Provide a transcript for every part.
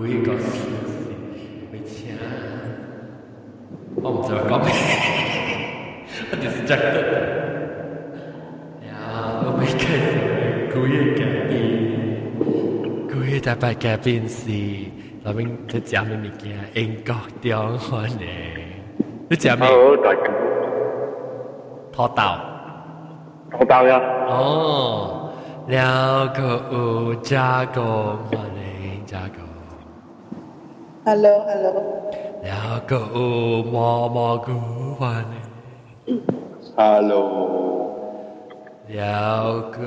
幾個是欲請，我毋知欲講咩，我 distracted。呀，我欲介紹幾个嘉賓，幾个特別嘉賓是，那邊在食咩物件？英國中歡迎，你食咩？好，大家。土豆。土豆呀。哦，了閣有嘉公歡迎嘉公。 Hello, hello。了閣有毛毛菇歡迎。 Hello。了閣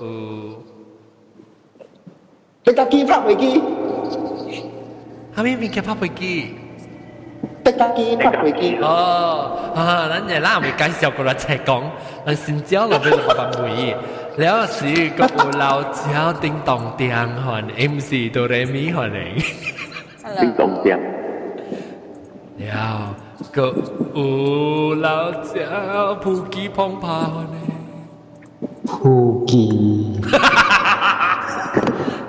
有。你家己拍飛機？啥物物件拍飛機？你家己拍飛機。哦，啊，咱日咱未介紹過來才講，咱新椒落邊就慢慢問。了是閣有老椒叮當店歡迎，毋是哆來咪歡迎。叮當店。了閣有老椒普吉澎湃歡迎。普吉。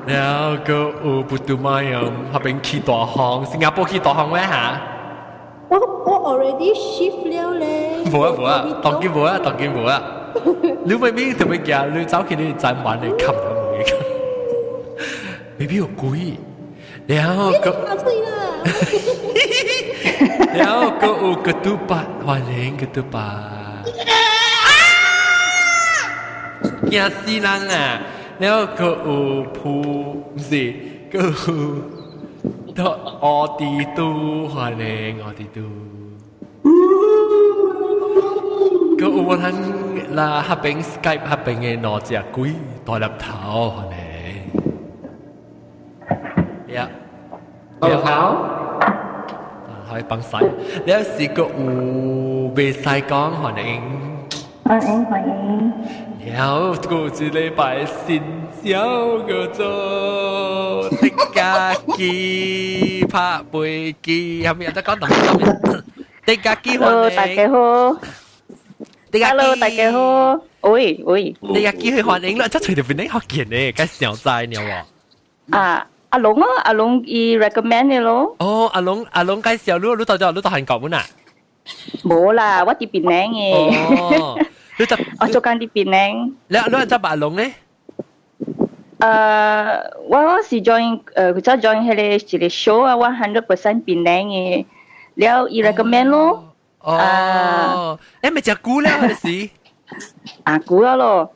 了閣有布杜馬音，彼邊起大風，新加坡起大風咩嚇？我 already shift 了咧。無啊無啊，當今無啊，當今無啊。你明明特別驚，你走去你站完你冚咗門個，未必有鬼。然後閣，然後閣有個嘟八，歡迎個嘟八。驚死人啊！然後閣有鋪，毋是，閣有到奧迪都歡迎奧迪都。閣有我咱啦，彼邊 Skype 彼邊的兩隻鬼大粒頭歡迎。呀，大粒頭，可以幫晒。你有試過有袂使講歡迎？歡迎歡迎。然後過一禮拜新招叫做滴家機拍飛機，後面有得講同講滴家機歡迎。 Hello，大家好。Hello，大家好。喂喂。滴家機去歡迎啦，這隨條邊啲學見呢，該小在你喎。啊，阿龍啊，阿龍伊 recommend 的咯。哦，阿龍阿龍介紹你，你到咗你到韓國冇啊？無啦，我佇檳城的。哦。你就我做工佇檳城。你怎捌阿龍呢？我是 join 佢早 join 彼个一個 show 啊，100% 檳城的，了伊 recommend 咯。哦，你咪食久了還是？啊，久了咯。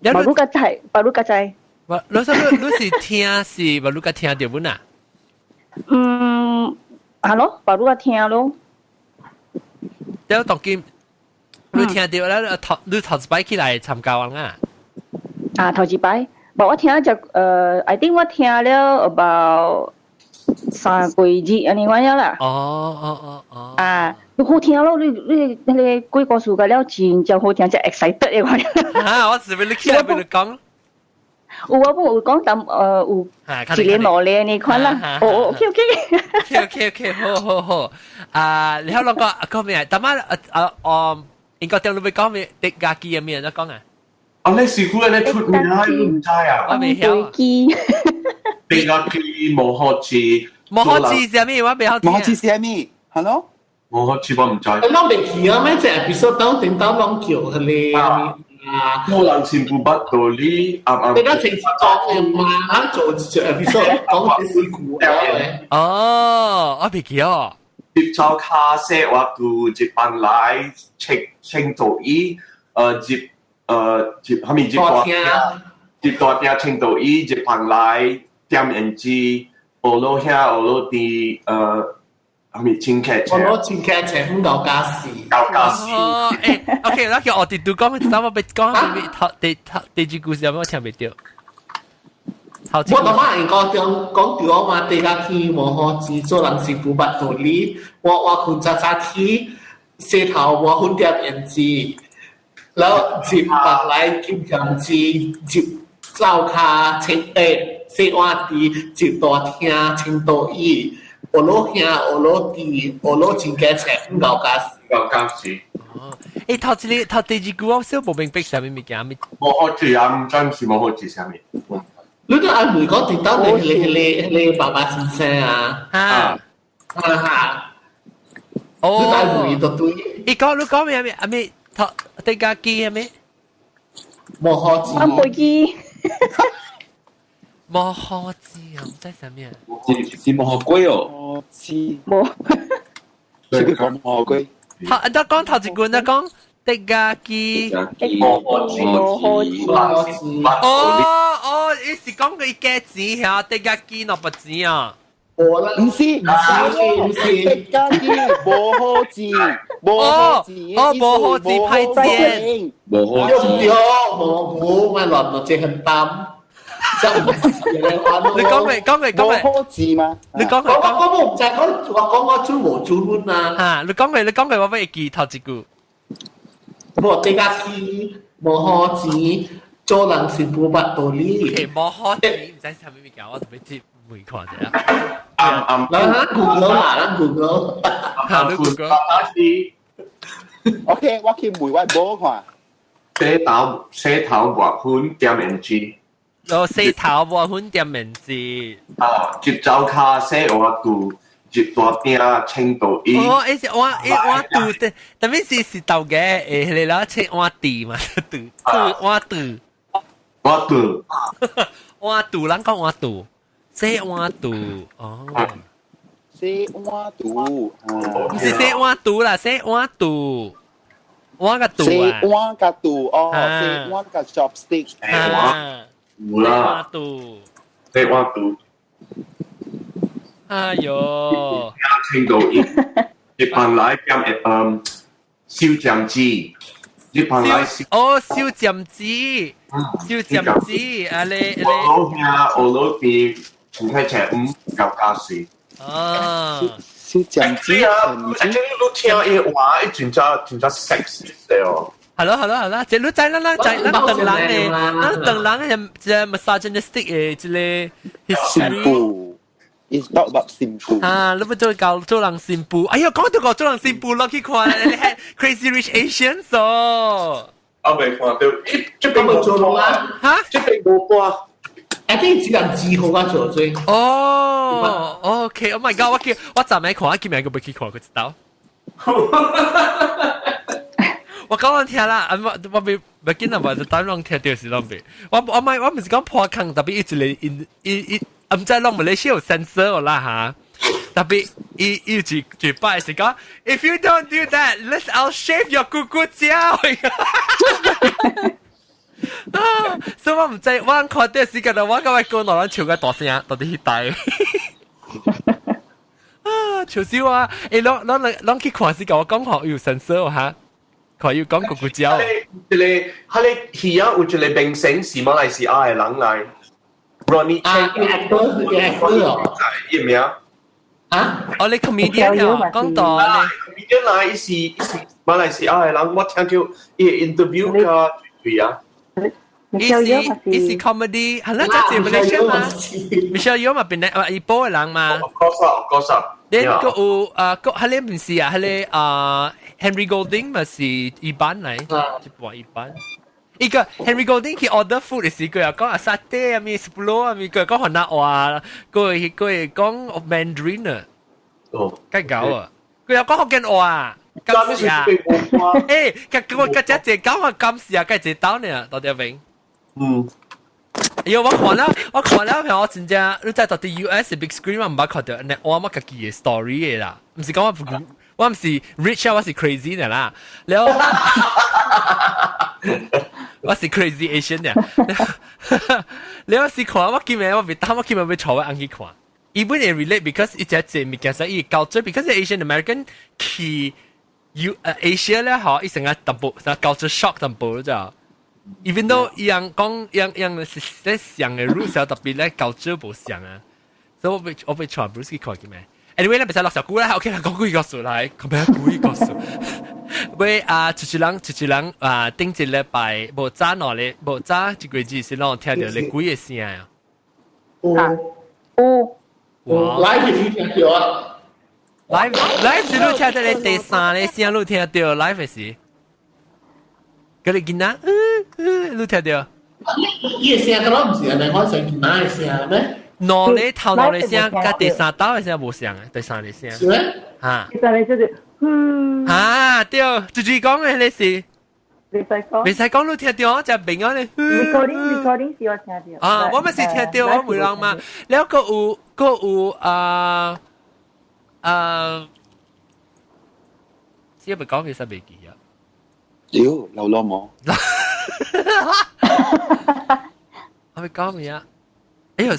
巴魯個仔，巴魯個仔。我，你說你你是聽是巴魯個聽到本啊？嗯，係咯，巴魯個聽咯。了當今你聽到了，頭你頭一擺起來參加完啊？啊，頭一擺，無我聽就I think 我聽了 about 3個月按呢款了啦。哦哦哦哦。啊，你好聽咯，你彼个鬼故事個了真正好聽，真 excited 的款。啊，我是欲你起來欲你講。有我本有講，但有一个兩个呢款啦。哦哦，OK OK。 OK OK OK，好好好。啊，你好，兩個講咩？大媽啊哦，英國中你欲講咩？滴家機嘅咩？你講啊？啊，你試過你出名你毋知啊？我未曉。滴家機無好字，無好字啥物？我未曉。無好字啥物？Hello？無好字我毋知。你攏袂記啊？咩隻 episode 當頂當攏叫彼個啊？做人全部捌道理，啱啱。你講平時講嘅嘛，啊做一隻 episode 講這事故嘅。哦，我袂記哦。接走卡式我拄一班來清清道伊，接接蝦米接大廳，接大廳清道伊，一班來點胭脂，學老兄學老弟，蝦米清客車？學老清客車，唔夠家事。夠家事。哦，欸，OK，那叫我哋都講，等我欲講蝦米頭第頭第句故事有冇聽袂著？我感覺應該講講對嘛，地下天無好字，做人是不捌道理。我困早早起，洗頭無粉點胭脂，然後接白來金強子，接灶跤清洗碗池，接大廳清桌椅，學老兄學老弟，學老真假冊，毋夠家事，夠家事。哦，欸，頭一个頭第二句我小無明白啥物物件，無好字啊，毋知是無好字啥物。你都阿梅講跌到你爸爸先生啊？嚇啊哈！哦，你阿梅就對。伊講你講咩咩阿咩頭地家機係咩？無好字。按背機。無好字啊，唔知啥物啊？是無好鬼哦。字無。這個講無好鬼。頭，你講頭一句，你講地家機。無好字，無好字。哦哦，伊是講佢價錢嚇，地家機若不錢啊。無啦，唔是唔是唔是，地家機無好字，無好字，哦，無好字歹賤，無好字。對，無無咪亂落這很擔。就唔是你講未？講未？講未？無好字嘛？你講我我我唔知講，我講我做無做論啊。嚇！你講未？你講未？我會記頭一句。無地家機，無好字，做人是不捌道理。無好字，唔知啥物物件，我特別接問看者。啱啱。咱 Google 啦，咱 Google。嚇，你 Google。 OK，我去問我某看。洗頭洗頭抹粉點面子。哦，洗頭抹粉點面子。啊，接走卡洗碗肚，入大鼎清道伊。哦，伊是碗伊碗肚的，特別是是豆嘅，誒，你啦切碗肚嘛，肚肚碗肚。碗肚。碗肚，咱講碗肚，洗碗肚，哦。洗碗肚，唔是洗碗肚啦，洗碗肚。碗個肚啊。洗碗個肚哦，洗碗個 chopstick。啊。有啦，洗碗肚。哎喲！聽到伊，一旁來點一燒醬汁，一旁來燒哦燒醬汁，燒醬汁，啊你你我老兄，我老弟，唔係請五舊家事。啊，燒醬汁啊！你聽伊話，伊真正真正 sexy 哦。係咯係咯係啦，這你知啦啦，知咱唐人的，咱唐人的這 misogynistic 的這個 history。 It's talk about 新婦。啊，你不做教做人新婦？哎呀，講到個做人新婦落去看，你係 Crazy Rich Asians 哦。啊，未看到，咦，這邊冇做啦？嚇？這邊冇播。 I think 只人字好啊做最。哦，OK，Oh my God，我叫我昨暝看，我今日個未去看，佢知道。我講人聽啦，啊我我未未見到，我就等人聽到時攏未。我我咪我唔是講破坑，特別伊一個因伊伊，唔知攏馬來西亞有 censor 啦嚇。特別伊伊一一擺是講，If you don't do that, let's I'll shave your 咕咕腳。啊！所以我唔知，我看到時間我感覺講落人笑個大聲，到底去帶。啊！笑死我！欸，攏攏攏去看時間，我講學有 censor 嚇。佢要講咕咕腳。一個，佢個戲啊，有一個明星是馬來西亞的人來，Ronnie Chang， Ronnie 伊名啊？哦，你 comedian 啊，講到你 comedian 來，伊是伊是馬來西亞的人，我聽到伊 interview 甲對啊。伊是伊是 comedy，係啦，這是馬來西亞嘛？Michelle Yeoh 嘛，變嚟伊波的人嘛。 Of course 啊，of course 啊。你個有啊個，係你唔是啊？係你啊 Henry Golding 咪是一般嚟，一半一般。伊個 Henry Golding 去 order food 時，佢又講啊沙爹啊咪 sepuluh 啊咪，佢講雲南話，佢佢講 Mandarin 啊，哦，梗搞啊，佢又講福建話，感謝啊，誒，佢我佢只只講啊感謝啊，佢只刀呢，到底明？嗯。哎呦，我看了，我看了，譬如我真正，你在到底 US big screen 我唔捌看到，那我乜家己的 story 的啦，唔是講我我唔是 rich 啊，我是 crazy 的啦，了，我是 crazy Asian 的，了是看我今日我未當，我今日要坐我翁去看，伊本會 relate because 伊只隻物件使伊culture because Asian American 去 U Asia 咧，嗬，伊成個淡薄，成個 culture shock 淡薄就。even though 伊樣講樣樣是咧像嘅 roots 特別咧culture 無像啊，所以我被我被傳 Bruce 去看見咩？anyway 咧，唔使落小估啦，OK 啦，講幾個數來，講咩幾個數？喂啊，出去人出去人啊，頂一禮拜無早兩禮，無早一個月是攏聽到你幾個聲啊？有有，live 是聽到啊，live live 是你聽到你第三個聲，你聽到 live 是？嗰個囡仔，你聽到？伊個聲敢若毋是按呢，我上囡仔的聲咩？兩個頭兩個聲，佮第三道的聲無相的，第三個聲。是咩？嚇！第三個就是呼。啊對，就是講的那是。袂使講。袂使講，你聽著，就明啊咧。 Recording 是我聽著。啊，我嘛是聽著，我袂人嘛。了閣有閣有啊啊，這咪講其實袂記啊。屌，流浪冇。我咪講咩啊？哎呦！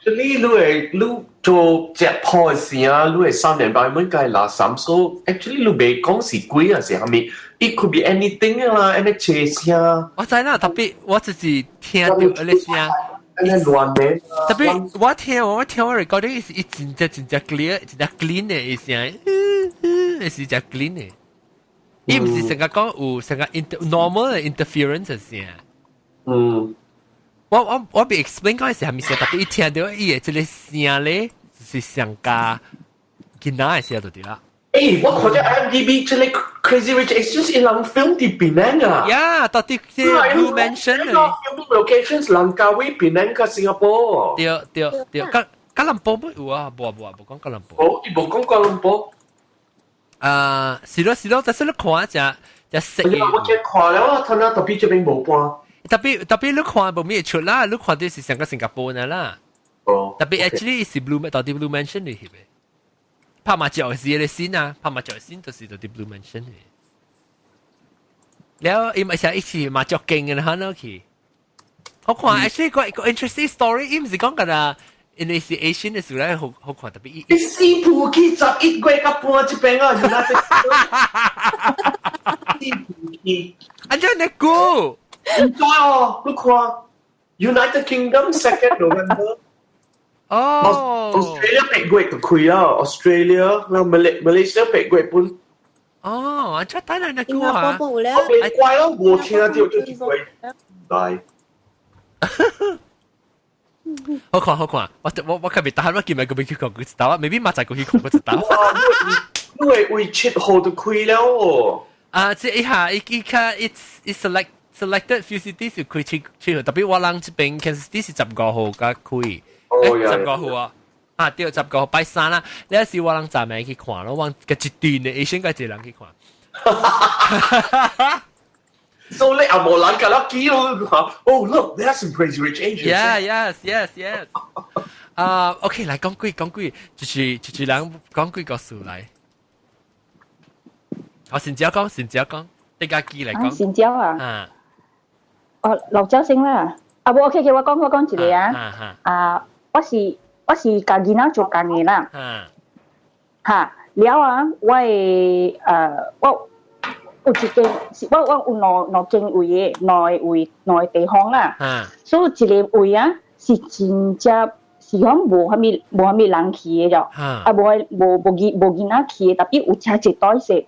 你你會你做隻破嘅聲，你會3年半蚊計垃圾，so actually 你袂講是鬼啊是啥物，it could be anything 啦，按呢車聲。我知啦，特別我就是聽著彼個聲。按呢亂的。特別我聽我 recording 是伊真正真正 clear，真正 clean 的聲，是真 clean 的。伊毋是成個講有成個 inter normal 的 interference 的聲。我被 explain 講是啥物聲，特別伊聽著伊的這個聲咧，是上加囡仔的聲就對啦。誒，我看著 IMDb 這個 Crazy Rich Asians 伊人 film 佇檳城啊。呀，到底這 Blue Mansion 咧。Filming locations 蘭卡威、檳城佮新加坡。對對對，吉吉隆坡沒有啊？無無無講吉隆坡。哦，伊無講吉隆坡。啊，是咯是咯，但是你看只只色。我見看了，他那特別這邊無搬。特別特別你看無咩出啦，你看的是成個新加坡呢啦。哦。特別 actually 是 Blue 到底 Blue Mansion 嚟嘅。拍麻雀是個先啊，拍麻雀先就是到底 Blue Mansion 嘅。了，伊咪是一起麻雀勁嘅啦，喏去。我看 actually 個個 interesting story，伊毋是講緊啊，因為是 Asian 嘅時候咧，好好看特別。伊四部去11月甲半這邊啊，是哪？四部去。按怎你估？唔知哦，你看 United Kingdom 2nd November。哦。 Australia 8月就開啦，Australia，然後 Malaysia 8月半。哦，按怎等下你估啊？我袂怪咯，無聽到就一月。來。好看好看，我特別打我今日個未去看過一道，maybe 馬仔過去看過一道。你會為7號就開了哦。啊，這一下伊伊較伊伊 selected few cities 是開7號，特別我人這邊 Kansas City 是15號才開。十五號啊，啊對，十五號拜三啦。你是我人昨暝去看咯，我個一段的 Asian 個一個人去看。 So 你又無人甲我記咯，Oh look, there's some Crazy Rich Asians. Yeah, yes, yes, yes. 啊，OK，來講幾講幾，就是人講幾個事來。我先只講，先只講，你家記來講。先椒啊。啊。哦，老椒先啦。啊，無 OK，我講一個啊。啊，我是共囡仔做工的啦。哈，了啊，我的我有一間，我有兩間位的，兩個位兩個地方啦。所以一個位啊，是真正是講無啥物人去的著。啊，無囡仔去的，特別有車一袋踅。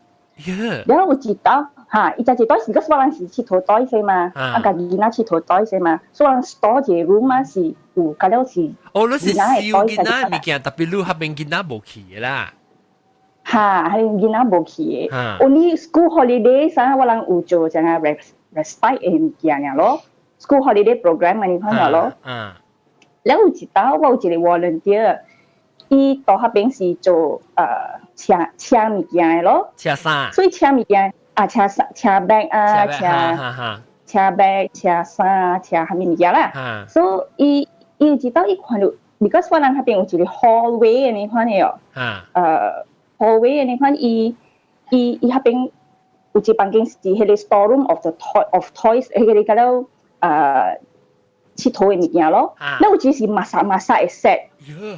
了有一道哈，伊食一袋是，個我人是𨑨迌袋踅嘛，啊，共囡仔𨑨迌袋踅嘛，所以人 store 一個 room 啊是有，甲了是。哦，你是收囡仔物件，特別你彼邊囡仔無去的啦。哈，彼囡仔無去的。Only school holiday 啥，我人有做這個 respite 的物件爾咯，school holiday program 按呢款咯。了有一道我有一個 volunteer，伊到彼邊是做車物件的咯。車衫。所以車物件啊，車衫、車 bag 啊，車 bag、車衫、車啥物物件啦。所以伊有一道伊看著，because 我人彼邊有一個 hallway 按呢款的哦。Hallway 按呢款，伊彼邊有一房間是彼個 storeroom of the toy of toys，彼個甲了𨑨迌的物件咯。那有一是密實密實的 set。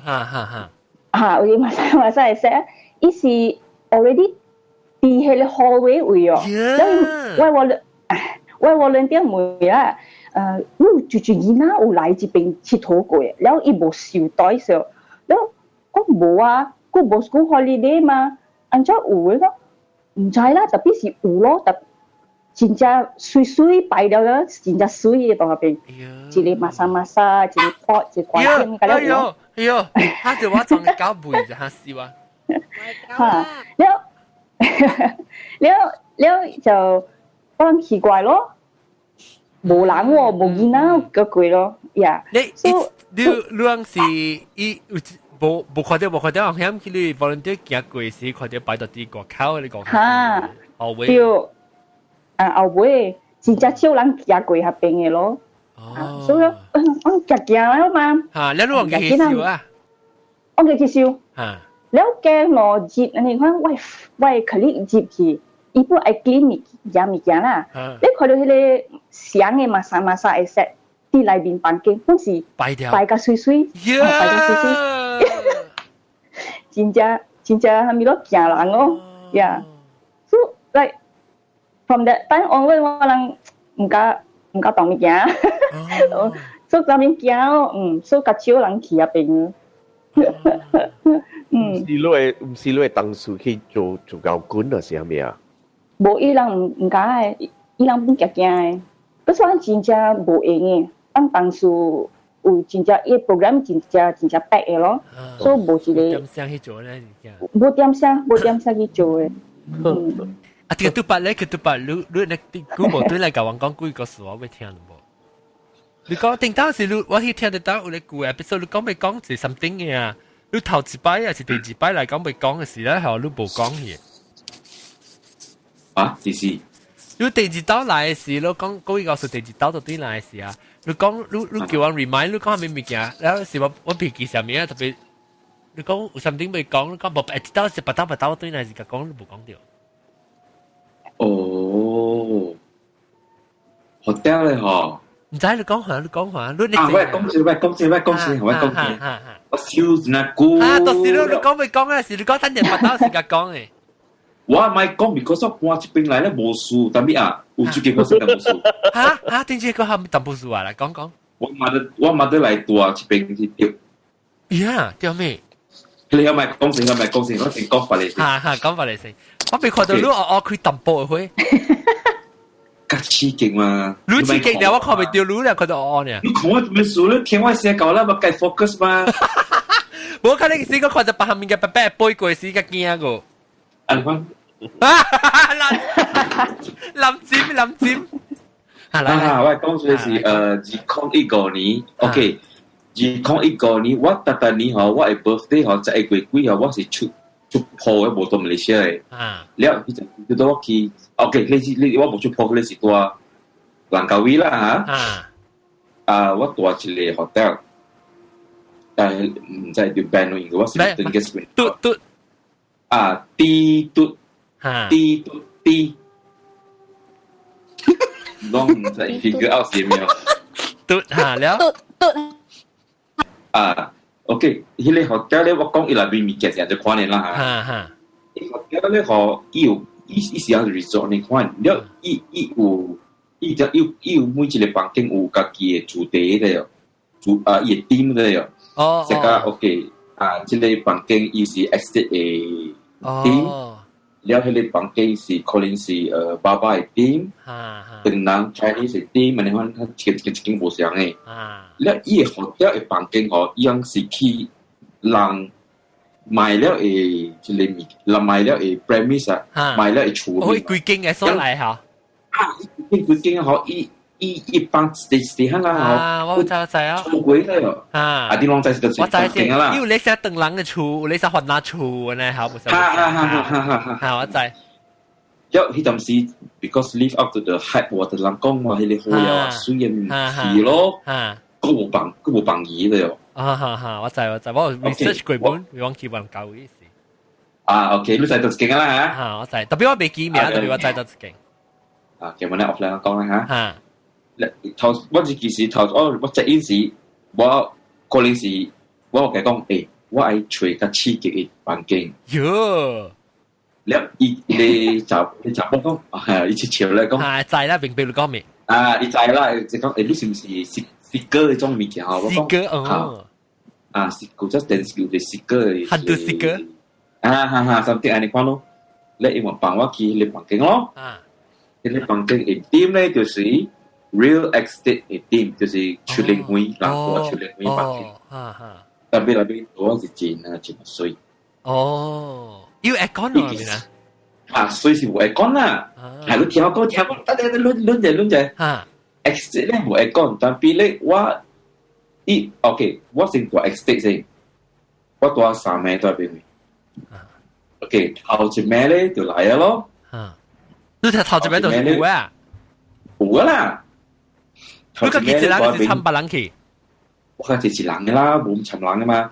哈哈哈。哈，有密實密實的 set，伊是 already 佇彼個 hallway 位哦。我 volunteer 問啦，你有就就囡仔有來這邊𨑨迌過，了伊無受袋時，了講無啊，閣無 school holiday 嘛，按怎有的講？毋知啦，特別是有咯，特真正媠媠擺了了，真正媠的佇彼邊，一個密實密實，一個 pot，一個關鍵，甲了哎喲，哎喲，他就我裝搞背就嚇死我。哈，了了了就我諗奇怪咯，無人喎，無囡仔個過咯，呀。你你你你是伊有無無看到無看到，響去你 volunteer 行過時，看到擺到啲外口你講。哈。後尾。對，啊後尾真正少人行過遐邊的咯。哦。所以我行行了嘛。嚇，你你往去收啊？我去收。嚇。了經兩日，你看我我 colleague 入去，伊本愛 clean 物件物件啦。你看到彼个箱的嘛衫嘛衫會 set 佇內面房間，本是擺掉，擺甲媠媠，擺甲媠媠，真正真正啥物囉驚人哦，yeah。So like from that time onward，我人毋敢毋敢動物件，所以踮面驚哦，嗯，所以較少人去遐邊。嗯，毋是你會毋是你會當初去做做高官啊？是啥物啊？無伊人毋毋敢的，伊人本驚驚的。不是我真正無閒的，當當初有真正伊 program 真正真正逼的咯，所以無一個點聲去做咧，無點聲無點聲去做的。嗯。啊，這個拄捌咧，佢拄捌，你你你古無對來共我講幾個事，我欲聽無？你講頂當時你我去聽得到有咧句啊，比如你講欲講是 something 嘅啊，你頭一擺還是第二擺來講欲講嘅時咧，係你無講嘢。啊，就是。你第二道來嘅時，你講講一個是第二道就對來嘅時啊，你講你你叫我 remind 你講啥物物件，然後是我我袂記啥物啊，特別你講有 something 欲講，你講無一道是別道別道對來是講你無講著。哦，hotel 咧嗬。毋知你講下，你講下，你啊，我講先，我講先，我講先，我講先。我笑那久。啊，到時你你講欲講啊，是你講等陣別道時間講嘅。我唔係講，because 我搬這邊來咧無事，但係啊，有最近我實淡薄事。嚇嚇，點知個係淡薄事啊？來講講。我媽的，我媽的來住這邊去釣。呀，釣咩？你有咪講先，有咪講先，我先講法嚟先。嚇嚇，講法嚟先。我未看到你學學開淡薄嘅會。較刺激嘛？你刺激了，我看袂著你咧，看到學學呢。你看我做咩事？你聽我聲夠啦，我計 focus 嘛。我看你時個看到別項物件白白背過時，較驚個。啊，你看。林林尖林尖。啊，我講說是2015年，OK，2015年我逐逐年吼，我的 birthday 吼，11月幾號，我是出出鋪的，無佇馬來西亞的。啊。了，彼陣叫做我去，OK，你是你我無出鋪，你是住蘭卡威啦嚇。啊。啊，我住一個 hotel，但係毋知叫 band 因為我是等個嘟嘟。啊，D 嘟。D 嘟 D。攏毋知 figure out 是咩？嘟嚇了。嘟嘟。啊，OK，彼個 hotel 咧，我講伊內面物件是按怎款的啦嚇。哈哈。 hotel 咧，吼，伊有伊伊是按 resort 呢款，了伊伊有伊只伊伊有每一個房間有家己的主題的，主啊伊的 theme 的喲。哦。這個 OK 啊，這個房間伊是 estate 的 theme。了，彼個房間是可能是爸爸的 theme，唐人 Chinese 的 theme，按呢款，較一個一間無相的。了，伊個 hotel 的房間吼，伊樣是去人買了的這個物，人買了的 premise 啊，買了的厝。哦，規間的所來哈。啊，規規間吼，伊伊一般地地下啦吼。啊，我知我知啊。錯過了。啊。啊，你攏知是就我知是啦。因為你寫唐人的厝，你寫番仔厝呢，好不？哈哈哈哈哈哈！哈，我知。了，彼陣時，because live up to the hype，我的人講話彼個好了啊，雖然去咯，閣無放閣無放魚的喲。啊哈哈，我知我知，我 research 過本，我去問舊意思。啊，OK，你知到一間啦嚇。嚇，我知，特別我袂記名，特別我知到一間。啊，叫我咧 offline 講啦嚇。嚇。頭我是其實頭我我 check in 時，我可能是我有共講，欸，我愛揣較刺激的環境。喲。了，伊你就你就我講，啊，伊笑咧講。啊，知啦，明白你講咩？啊，伊知啦，就講，欸，你是毋是食食歌迄種物件？我講。食歌哦。啊，是古早電視有個食歌的。很多食歌。啊哈哈，something 按呢款咯。你伊嘛放我去彼個房間咯。啊。彼個房間的 theme 咧就是 real estate 的 theme，就是出靈會，人過出靈會房間。哈哈。特別內面我是真啊真媠。哦，有 aircon 喎，啊，所以是有 aircon 啦。係你聽我講，聽我，等等，攆攆者攆者。嚇。Estate 咧無會講，但比咧我伊 OK，我先住 estate 先，我住三暝在邊位。OK，頭一暝咧就來咗咯。你睇頭一暝就是有啊？有啊啦。你個幾隻人是參別人去？我看這是人嘅啦，無咁尋人嘅嘛。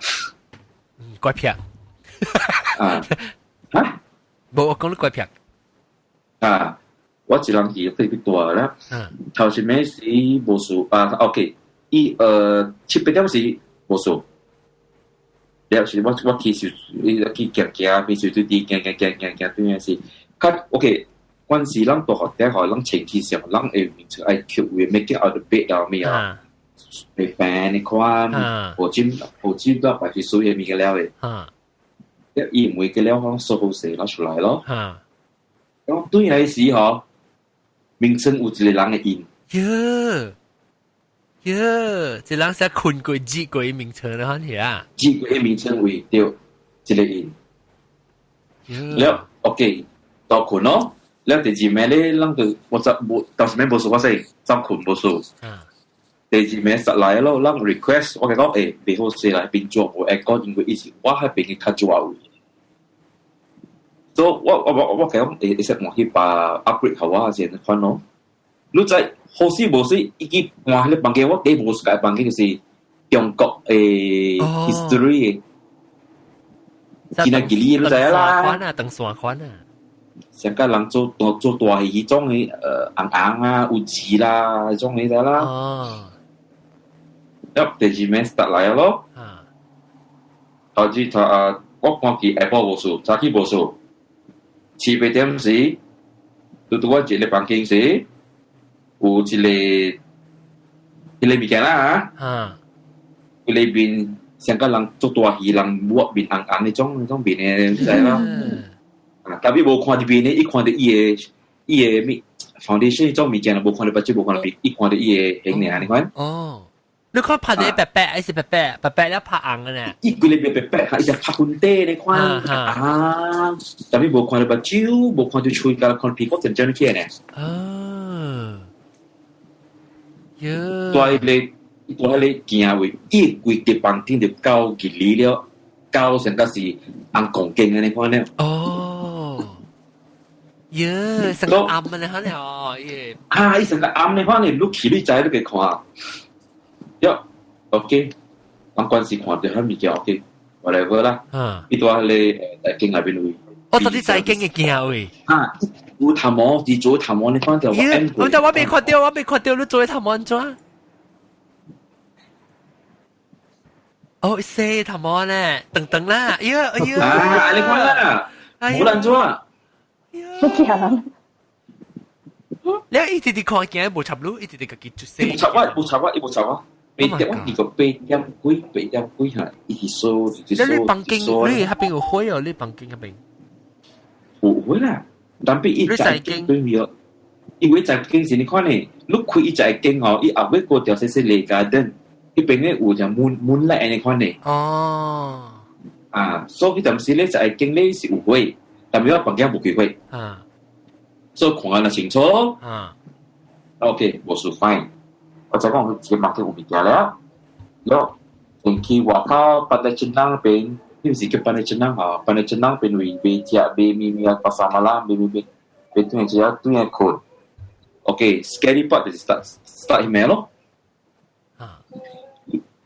怪癖。啊？嚇？無，我講你怪癖。啊！我一人去特別大啦。頭一暝時無事啊，OK，伊七八點時無事。了是我去時，去行行，平時對啲行行行行行對面是，較 OK。關時咱大學底下，咱前期上，咱會面出愛吸位 make it out of bed 了咩啊？被病你看，無針無針都排水水嘅物件了嘅。一伊每個了講收好勢攞出來咯。咁對來時嗬，名稱有一個人嘅印。喲喲，這人寫困過字過名稱啦，係啊。字過名稱為對一個印。了，OK，到困咯。了第二暝咧，咱就我就無，頭一暝無事，我說走困無事。第二暝實來咯，咱 request 我講袂好勢啦，邊做無會講，因為伊是我彼邊嘅較早位。所以我我我我講會使換去把 upgrade 好我先款咯。你知好死無死，伊去換彼個房間，我第無世界房間就是中國的 history 的，今仔日你知啦。款啊，長線款啊。上個人做做做大戲，種的紅紅啊，有字啦，彼種的知啦。哦。了第二暝 start 來咯。頭子頭啊，我看去下晡無事，早起無事。七八點時，拄拄我一個房間時，有一個彼個物件啦啊。彼個面上個人做大戲人抹面紅紅彼種彼種面的，知啦。啊，特別無看著面咧，伊看著伊的物 foundation 彼種物件，無看著目睭，無看著面，伊看著伊的形爾，你看。哦，你看拍得白白，還是白白白白了拍紅的呢？伊規个白白白，伊是拍粉底你看。啊，特別無看著目睭，無看著喙，干看屁股陣陣起來呢。哦，喲。蹛彼個，蹛彼個行位，伊規個房間就到距離了，到成個是紅光景按呢款了。哦。喲，成個暗的可能哦，耶！啊，伊成個暗的可能，你去你知你去看，喲，OK，人關係看著彼物件 OK，whatever 啦。伊蹛彼個財經內邊位。哦，到底財經的鏡位。啊，有頭毛，佇做頭毛，你看著我。我但我未看著，我未看著你做頭毛按怎？哦，洗頭毛呢？長長啦，哎呀，哎呀！啊，你看啦，無人怎？不驚。你一直直看鏡無插你，一直直家己出聲。無插我，無插我，伊無插我。八點我二個八點幾，八點幾嚇，伊直數，直數。你房間，你彼邊有火哦？你房間彼邊有火啦，但比伊在間對面，因為在間是你看呢，你開伊在間吼，伊後尾過條細細個 garden，彼邊咧有條 moon moonlight 按呢款呢。哦。啊，所以彼陣時咧在間咧是有火。但係我房間無開火，所以看得清楚。OK，無事 fine。我就講這個房間有物件了，了，先去外口 Pantai Cenang 邊，你毋是叫 Pantai Cenang 吼？Pantai Cenang 邊位買食買物物啊，pasar malam 買買買，買轉來食，轉來睏。OK，scary part 就是 start start 彼暝咯。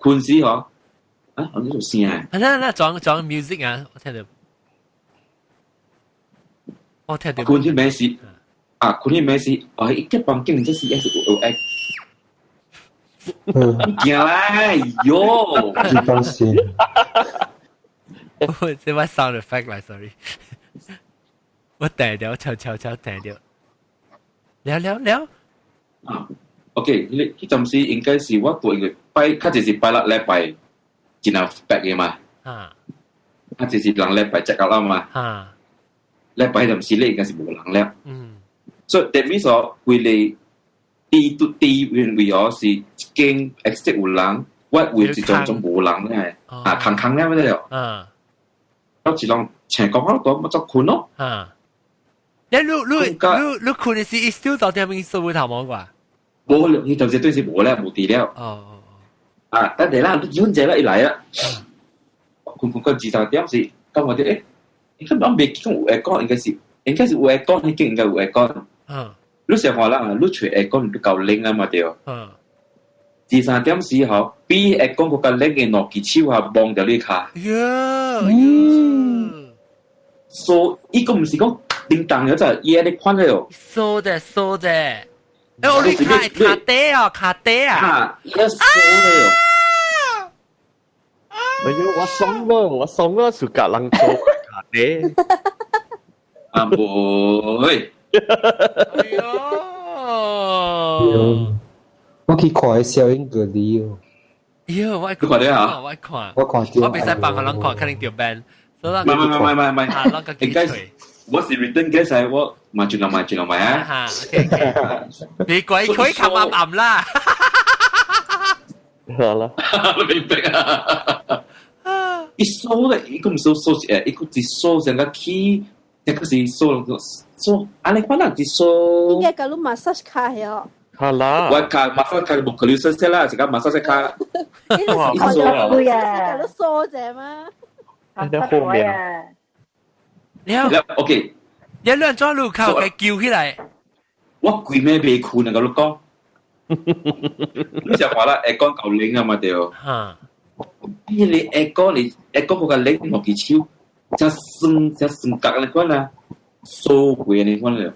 睏時吼，啊，我呢做聲啊？啊，那那裝裝 music 啊，我聽到。我聽到。睏彼暝是啊，睏彼暝是，哦，伊個房間這是也是有愛。驚啦，喲！你放心。我這我 sound effect 來，sorry。我彈掉，敲敲敲彈掉。了了了。啊，OK，彼彼陣時應該是我對因為拜，較濟是拜六禮拜，真係白的嘛。較濟是人禮拜食到啦嘛。禮拜陣時咧應該是無人了。所以等於說，規個第第位位哦是一間 estate 有人，我位置種種無人咧，啊空空了咩了。我一人請講我都冇做睏咯。啊！你你你你你睏的時，伊 still 到點面數頭毛啩？無了，伊就這對是無了，無佇了。哦。啊，等陣啦，你阮者啦，伊來啊，困困到二三點時，感覺到欸，佢講未講有 aircon，應該是有 aircon，彼間應該有 aircon。你想話啦，你吹 aircon 你夠冷啊嘛對。二三點時候，比 aircon 閣較冷的兩支手啊，摸著你跤。呀，所以伊個毋是講叮當了就伊按呢款的哦。掃者掃者，欸，我你卡卡底哦，卡底啊。啊，伊掃的哦。哎呦，我爽咯，我爽咯，暑假人做卡底。啊，無會。哎呦！我去看小英格里哦。喲，我你看到啊？我看，我看我袂使放予人看，肯定著 ban。所以唔唔唔唔唔唔，應該我是 return guest 我買轉來買轉來買啊！嚇，OK OK，別鬼佢冚暗暗啦。好啦，明白啊！伊掃咧，伊個毋掃掃誒，伊個一掃成個起，一個是掃掃，按呢款人一掃。應該共你 massage 跤哦。好啦，我跤 massage 跤無可能說啦，是講 massage 跤。哇，伊掃啊！共你掃者嗎？喺後面。了，OK。你亂裝路口給救起來。我規暝袂睏啊，共你講。你想話啦，aircon 夠冷啊嘛對。嚇。伊個 aircon 你 aircon 閣較冷，落去手，才酸才酸角按呢款啊，掃過按呢款了。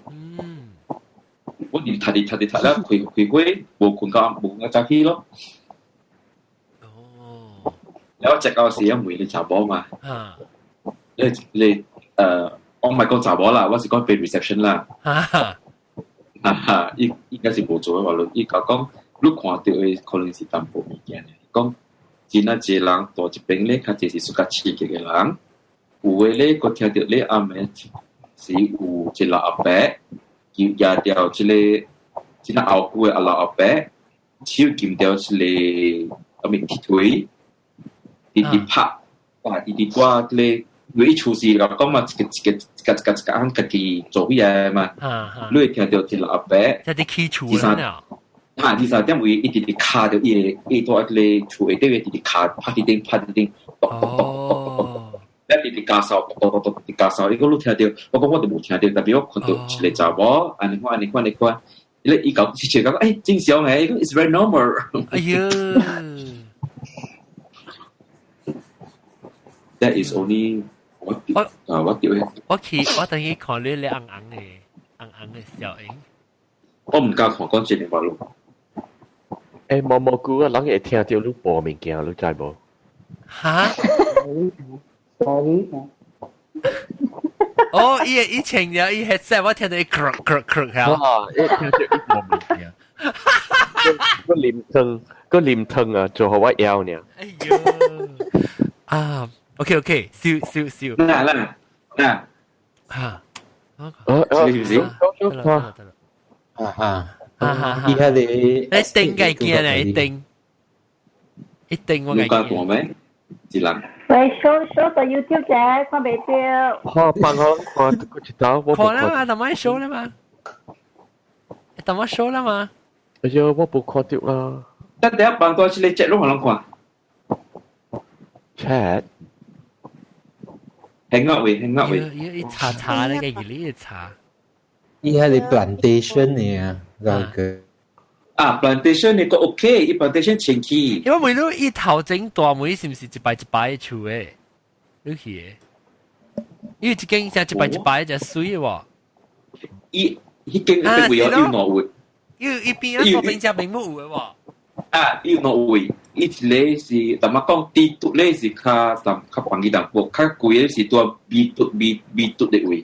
我直讀直讀直讀了，開開會無睏到無睏到早起咯。哦。了後食到時，問你查某嘛？你你我唔係講查某啦，我是講俾 reception 啦。哈哈，伊應該是無做的話，伊甲講，你看著的可能是淡薄物件的，講真啊濟人蹛這邊咧，較濟是屬較刺激的人，有的咧，閣聽著咧暗暝是有一老阿伯，舉掉這个這個後久的阿老阿伯，手撳著這个啥物鐵錘，直直拍，啊，直直掛這个。因為厝是講嘛，一個一個一個一個一個按家己做起來嘛，你會聽著一老阿伯，即係起厝啦。啊，二三點位一直直敲著伊个，伊蹛彼个厝下底一直敲，拍佇頂，拍佇頂，咚咚咚咚咚，了直直加掃，咚咚咚直加掃，伊講你聽著，我講我就無聽著，但是我看著一个查某，按呢款按呢款按呢款，伊咧伊講是講，欸，正常的，伊講 it's very normal。哎喲！That is only 我啊我叫我去我等於看你咧紅紅的紅紅的小影。我毋敢看講真的話咯。欸，毛毛菇啊，人會聽著你播物件，你知無？哈？Sorry。哦，伊伊穿了伊 headset，我聽著伊ククク嚇。啊，伊聽著伊播物件。個啉湯，個啉湯啊，做予我枵爾。哎喲！啊！OK OK，笑笑笑。嗱嗱嗱，嚇！哦哦，是唔是？得啦得啦。啊哈哈！伊彼個一定計見啊，一定，一定我計見。咩？一人。喂，show show 到 YouTube 啫，看袂著。好，放我看一道，我看啦嘛，頭晚 show 啦嘛，頭晚 show 啦嘛。哎呀，我無看著啦。等下放多一个節錄，予人看。 Chat。興樂位，興樂位。伊查查那個，伊查。伊彼個 plantation 呢，那個。啊，plantation 呢個 OK，伊 plantation 前期。因為每你伊頭前大門是毋是一排一排的樹的？你去的？因為這間成一排一排就媠的喎。伊彼間一邊有兩位。伊伊邊啊，左邊只邊冇有的喎。啊，有兩位，伊一个是，淡仔講低度咧是較淡較便宜淡薄，較貴的是蹛 B 度 B B 度的位。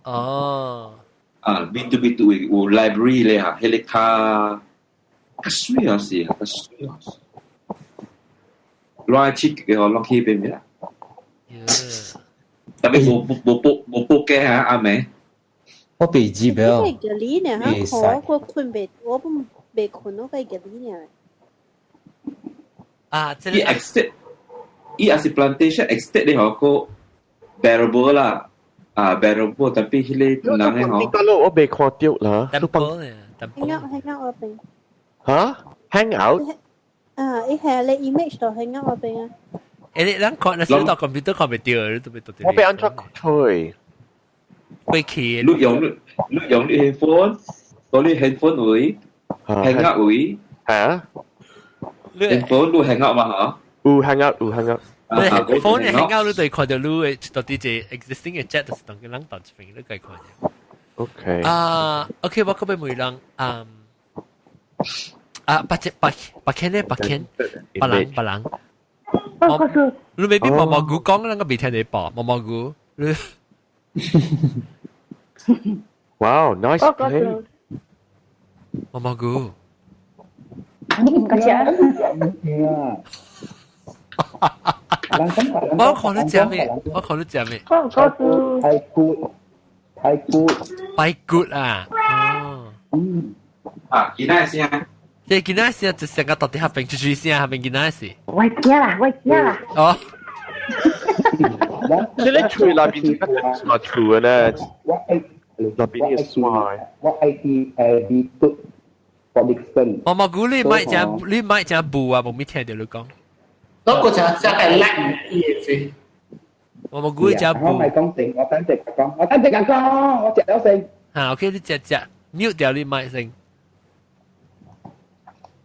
哦。啊，B 度 B 度位有 library 咧嚇，彼个較較媠啊是，較媠啊是。亂去嘅嗬，攏去邊邊啦。特別無無無報無報價嚇，阿妹。我袂記得。個里呢？嚇，我睏袂，我不袂睏，我個里呢。啊，伊 estate，伊也是 plantation estate 咧，嗬個 bearable 啦，啊 bearable，但是彼个人咧嗬。我未看著啦。淡薄咧，淡薄。係啱係啱我邊。嚇？Hangout？啊，伊係你 image 度 hangout 嗰邊啊。誒，你咱看，那時到 computer 看袂著，你都袂到。我欲按怎吹？過去。你用你 handphone，到你 handphone 位，hangout 位，係啊。 handphone 你 hangout 嘛嚇？有 hangout 有 hangout。你 phone 嘅 hangout 你對看著你嘅到底隻 existing 嘅 chat 就是當佢人當一邊，你可以看著。 OK。啊，OK，我閣欲問人，嗯，啊，白隻白白天咧，白天，白人白人。你未必毛毛菇講，咱個未聽你報毛毛菇。你。 Wow, nice play. 毛毛菇。你唔敢食？我看你食咩？我看你食咩？排骨，排骨，排骨啊！哦，嗯，啊，今仔聲，這今仔聲就成個到底合邊出出聲，合邊今仔是。我驚啦，我驚啦。哦。這個厝內邊是什麼厝呢？我愛內邊是山。我愛去B Port Dickson。毛毛菇，你買隻你買隻布啊？無咪聽著你講。嗰個就真係叻意思。毛毛菇隻布。我咪講定，我等陣講，我等陣講，我食咗先。嚇，OK，你食食 mute 掉你麥先。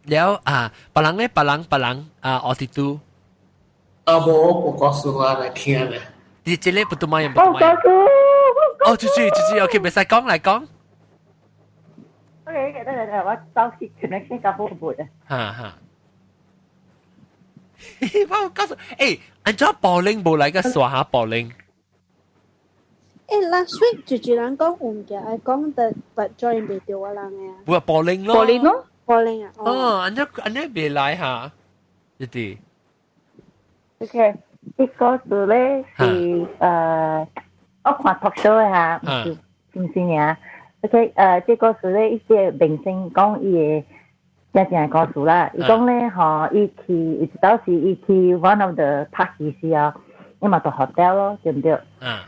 了啊，別人咧，別人別人啊，我哋都。啊，無，我告訴我來聽咧。你這個不都買，不都買。哦，出去出去，OK，袂使講來講。 OK，等等等，我走去 connection 較好無啊。哈哈。我告訴，欸，按怎保齡無來個耍下保齡？欸，last week 就一人講有物件，愛講的，but join 袂著我人嘅。無啊，保齡咯。保齡咯。保齡啊。哦，按怎按怎袂來哈？一啲。 OK，這個是咧是我看 talk show 嚇，毋是明星啊。OK，這個是咧一些明星講伊的真正的故事啦。伊講咧吼，伊去伊一道是伊去 one of the party 時候，伊嘛蹛 hotel 咯，對毋對？嗯。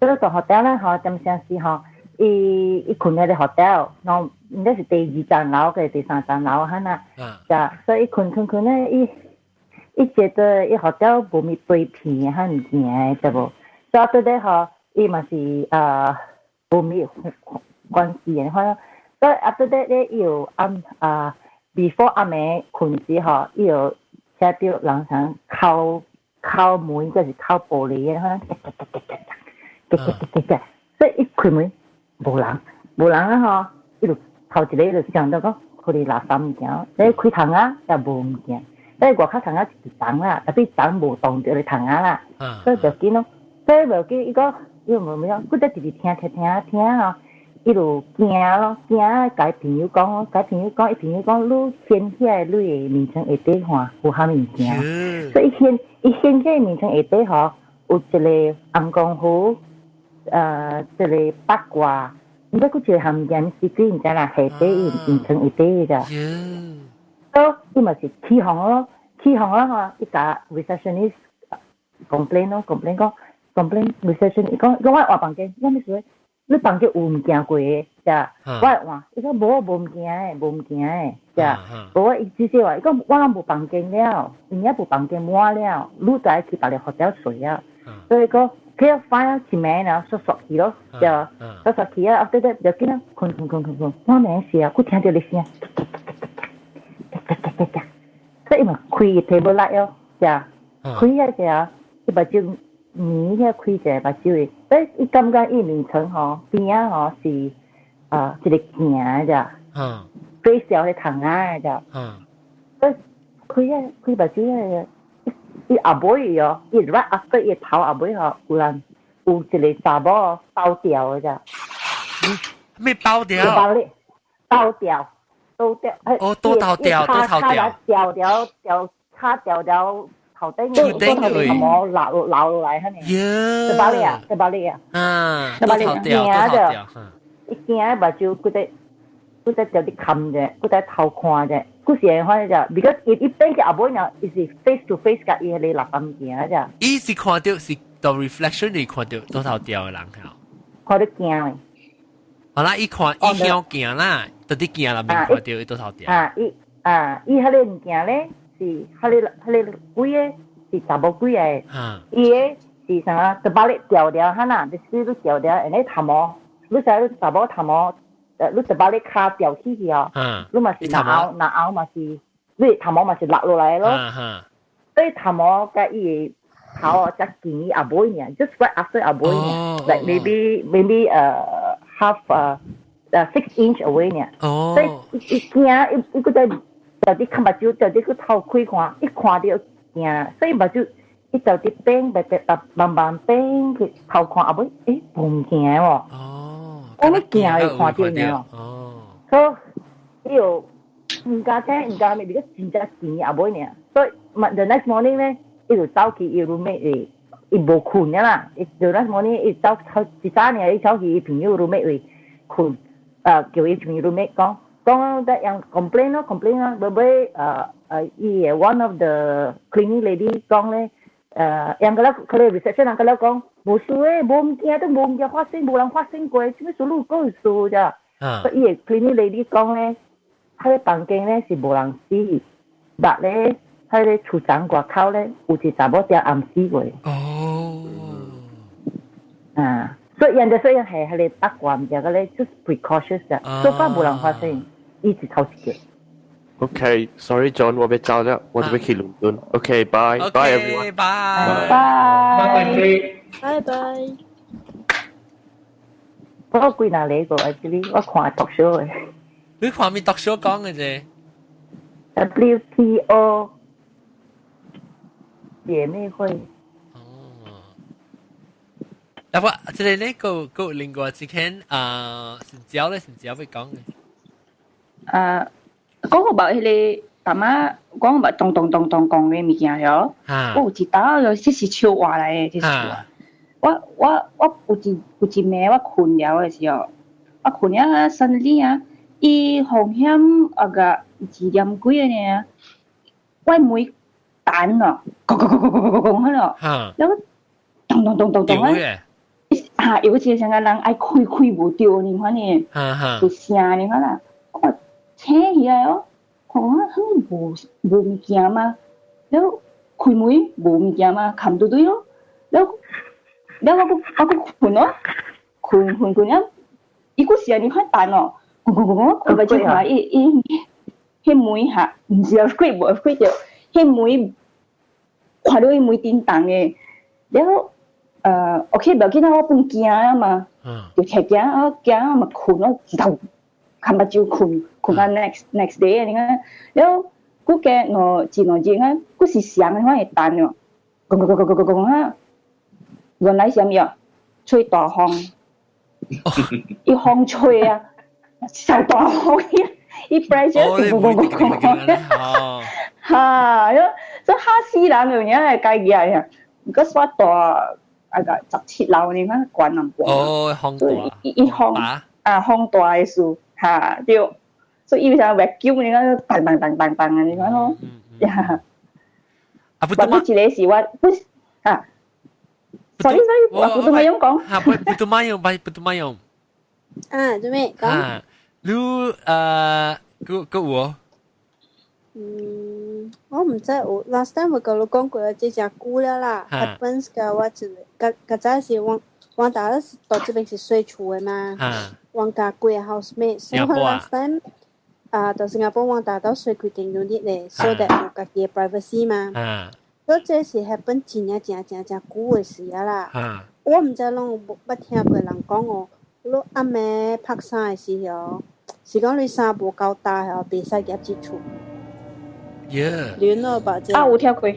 這個蹛 hotel 咧吼，點聲是吼，伊伊睏佇個 hotel，喏，應該是第二層樓個第三層樓哈呐。嗯。所以伊睏睏睏咧，伊伊覺得伊 hotel 無物被片彼物件對無？所以對咧吼，伊嘛是無物關係的，反正所以 after that 咧，伊有暗啊，before 暗暝睏時吼，伊有聽著人啥敲敲門，就是敲玻璃的，反正噠噠噠噠噠噠噠噠噠，所以一開門無人，無人啊吼，伊就頭一个就想到講可能垃圾物件，你開窗仔也無物件，你外口窗仔是重啦，特別重無動著咧窗仔啦，所以就緊咯，所以無緊伊講伊無咩，佢在直直聽聽聽聽吼。伊就驚咯，驚共朋友講，共朋友講，伊朋友講，你掀起來你的眠床下底看有啥物件？所以伊掀伊掀起來眠床下底吼，有一個紅功夫，一個八卦，毋知閣一個物件是鬼，毋知啦，下底伊眠床下底的。所以伊嘛是起哄咯，起哄咯吼，伊共 receptionist complain 咯，complain 講 complain reception，伊講講我換房間，啥物事？你房間有物件過的，對我會換，伊講無無物件的，無物件的，對無我伊只是話，伊講我攏無房間了，因遐無房間滿了，你就愛去別个 hotel 睡啊。所以講去 find 一暝然後煞煞去咯，對吧？煞煞去啊，後底就緊啊，睏睏睏睏睏，半暝時啊，閣聽著咧聲，所以伊嘛開 table light 哦，對開遐時伊目睭暝遐開一个目睭的，所以伊感覺伊眠床吼邊仔吼是啊一個鏡的，對小的窗仔的，所以開遐開目睭遐，伊後尾哦，伊 right after 伊頭後尾吼，有人有一個查某倒吊的咋？咩包掉？包咧，倒吊，倒吊。哦，倒頭掉，倒頭掉。掉掉掉，卡掉掉頭頂，頭頂位，毛流流落來，哈呢？是巴里啊，是巴里啊。啊，倒頭掉，倒頭掉。伊驚目睭，閣在閣在掉佇冚者，閣在偷看者。佢是反正就，because 伊一般嘅後尾呢，伊是 face to face 共伊彼個垃圾物件咋。伊是看著是到 reflection 裡看著倒頭掉的人吼。看著驚的。好啦，伊看伊向鏡啦，到佇鏡內面看著伊倒頭掉。啊，伊啊，伊彼個物件咧是彼個鬼個是查某鬼來，伊個是啥？就把你掉掉，哈呐，就是你掉掉，然後頭毛，你知你查某頭毛，你就把你跤掉起去哦，你嘛是若後若後嘛是，你頭毛嘛是落落來咯，所以頭毛佮伊個頭哦，才近伊後尾爾，just right after 後尾爾，like maybe half 6 inch away 爾，所以伊驚伊伊閣在就佇看目睭，就佇去偷開看，一看著驚，所以目睭伊就佇變，慢慢慢變去偷看後尾，欸，無物件喎。我咧驚會看著爾。所以伊又毋敢聽，毋敢咩，如果真正近後尾爾，所以 the next morning 咧，伊就走去伊 roommate 位，伊無睏啊啦，伊 the next morning 伊走一早爾，伊走去伊朋友 roommate 位睏，叫伊朋友 roommate 講。講得樣 complain 咯，complain 咯，後尾伊個 one of the cleaning lady 講咧，樣個了，佢哋 reception 人個了講，無事誒，無物件都無物件發生，無人發生過，啥物事你講有事咋？所以伊個 cleaning lady 講咧，彼個房間咧是無人死，但咧彼個廚房外口咧有一查某佇暗死過。啊，所以人哋所以係彼個八卦物件個咧，just precautious 啊，so far 無人發生。一直頭一個。 Okay, sorry John，我欲走了，我欲去倫敦。Okay, bye, bye everyone. Bye. Bye. 拜拜。我幾若嚟個，actually 我看 talk show 嘅。你看咩 talk show 講嘅啫？ WTO 姐妹會。哦。啊，我這個咧個個另外一間啊，是教咧是教會講嘅。啊，講個白彼個大媽講白咚咚咚咚講嘅物件喲，我有一搭就這是笑話來的，這是笑話。我有一暝我睏了的時候，我睏了生理啊，伊風險啊個2點幾個呢，我門彈哦，咕咕咕咕咕咕咕咕咯，然後咚咚咚咚咚啊，啊，有一個像個人愛開開無著，你看呢，有聲你看啦，我醒起來哦，看我好像無物件嘛，然後開門無物件嘛，冚對對咯，然後然後我閣睏咯，睏睏睏了，伊閣是按呢款彈哦，咕咕咕咕，我就看伊伊彼門哈，毋是開無開著，彼門看到伊門叮當的，然後OK，無要緊啊，我本驚啊嘛，就嚇驚啊驚啊嘛睏咯，一頭冚目睭睏睏到 next day 你看，然後閣過兩一兩日啊，閣是雙的款會彈哦，咕咕咕咕咕咕咕啊，原來是啥物啊？吹大風，伊風吹啊，受大風，伊 pressure 是咕咕咕咕咕，哈，這嚇死人有影會解起來啊！閣煞大啊個17樓你看懸淡薄。哦，風大。伊伊風啊風大的事，哈對，所以伊啥 vacuum 你看當當當當當啊，你看咯，呀。啊不，不，一個是我不啊。Sorry sorry，我普通話用講。哈，不普通話用，不普通話用。啊，做咩講？啊，你個個有？嗯，我毋知有，last time 我佮你講過，這隻久了啦。happens 佮我一個，較較早是我我大是到這邊是睡厝的嘛。我佮幾個 housemate，所以 last time 啊，到新加坡我大到睡規間 unit 咧，so that 有家己的 privacy 嘛。所以這是 happen 真正真正真久的事啊啦。我毋知攏有無捌聽過人講哦，你暗暝曝衫的時候，是講你衫無夠焦哦，袂使夾入厝。聯絡吧，啊，有聽過。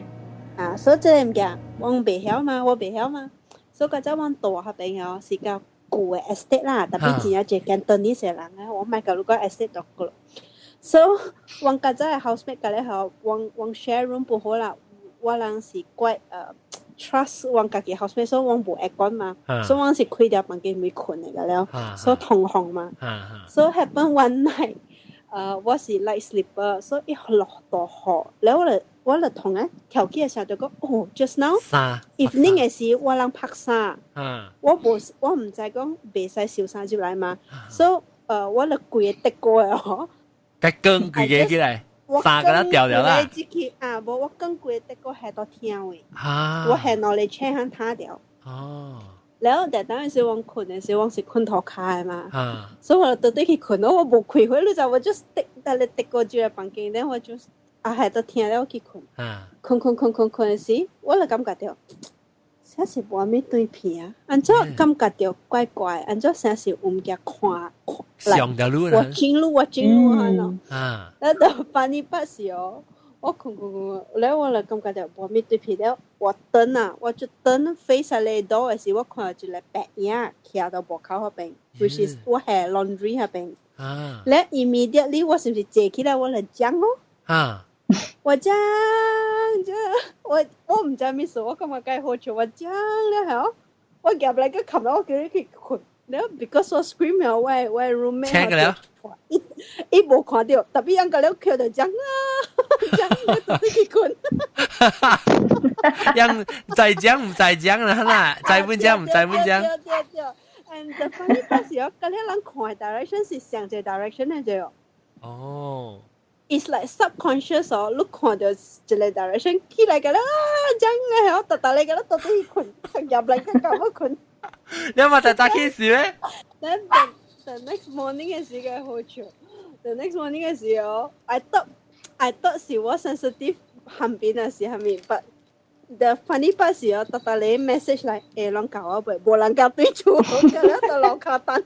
啊，所以這個物件我袂曉嘛，我袂曉嘛。所以較早阮住彼邊哦，是較舊的 estate 啦，特別真正濟 Cantonese 的人啊，我莫共你講 estate 就過。所以阮較早的 housemate 甲咧吼，阮阮 share room 不好啦，我人是 quite trust 阮家己 housemate，所以阮無 aircon 嘛，所以阮是開著房間門睏的個了，所以通風嘛。所以 happen one night，我是 light sleeper，所以一落大雨，然後我就同啊跳起的時候就講，哦，just now evening 的時我人曝衫，我無我毋知講袂使收衫入來嘛，所以我就規個滴過來吼，該更規個起來。三個都掉掉啦。啊，無我講過得個係都聽嘅，我係攞嚟車響他掉。然後但當時我睏的時，我是睏塗跤的嘛，所以我就倒轉去睏，我無開火，你知我 just 滴，但係滴過住個房間咧，我就啊係都聽了去睏，睏睏睏睏睏的時，我就感覺到，啥是無啥對片啊？按怎感覺到怪怪？按怎啥是有物件看？上條路我進入我進入啊喏，啊，到反而不是哦。我睏睏睏，然後我就感覺到無啥對片了。我轉啊，我就轉 face 來倒的時，我看到一個白影徛到門口彼邊，which is 我係 laundry 彼邊。咧 immediately 我是毋是坐起來我就講咯？我講這我毋知咩事，我感覺該好笑，我講了後，我夾來個冚到我叫你去睏，了 because 我 scream 了，我 roommate 聽個了，伊伊無看到，特別人個了叫就講啊，講你就去睏。人在講毋在講啦，啦，在本講毋在本講。對對對，and the funny part 是哦，嗰啲人看 direction 是上一個 direction 的啫。哦。 It's like subconscious 哦，你看到一個 direction 起來個啦，講嘅，我特特你個啦，到底去睏，入嚟個咁樣睏。你有冇特特起時咩？Then the next morning 嘅時間好笑。The next morning 嘅時候，I thought 是我 sensitive 旁邊嘅時係咪？But the funny part 是哦，特特你 message 嚟，誒，人教我未，無人教對厝，個咧到樓跤等。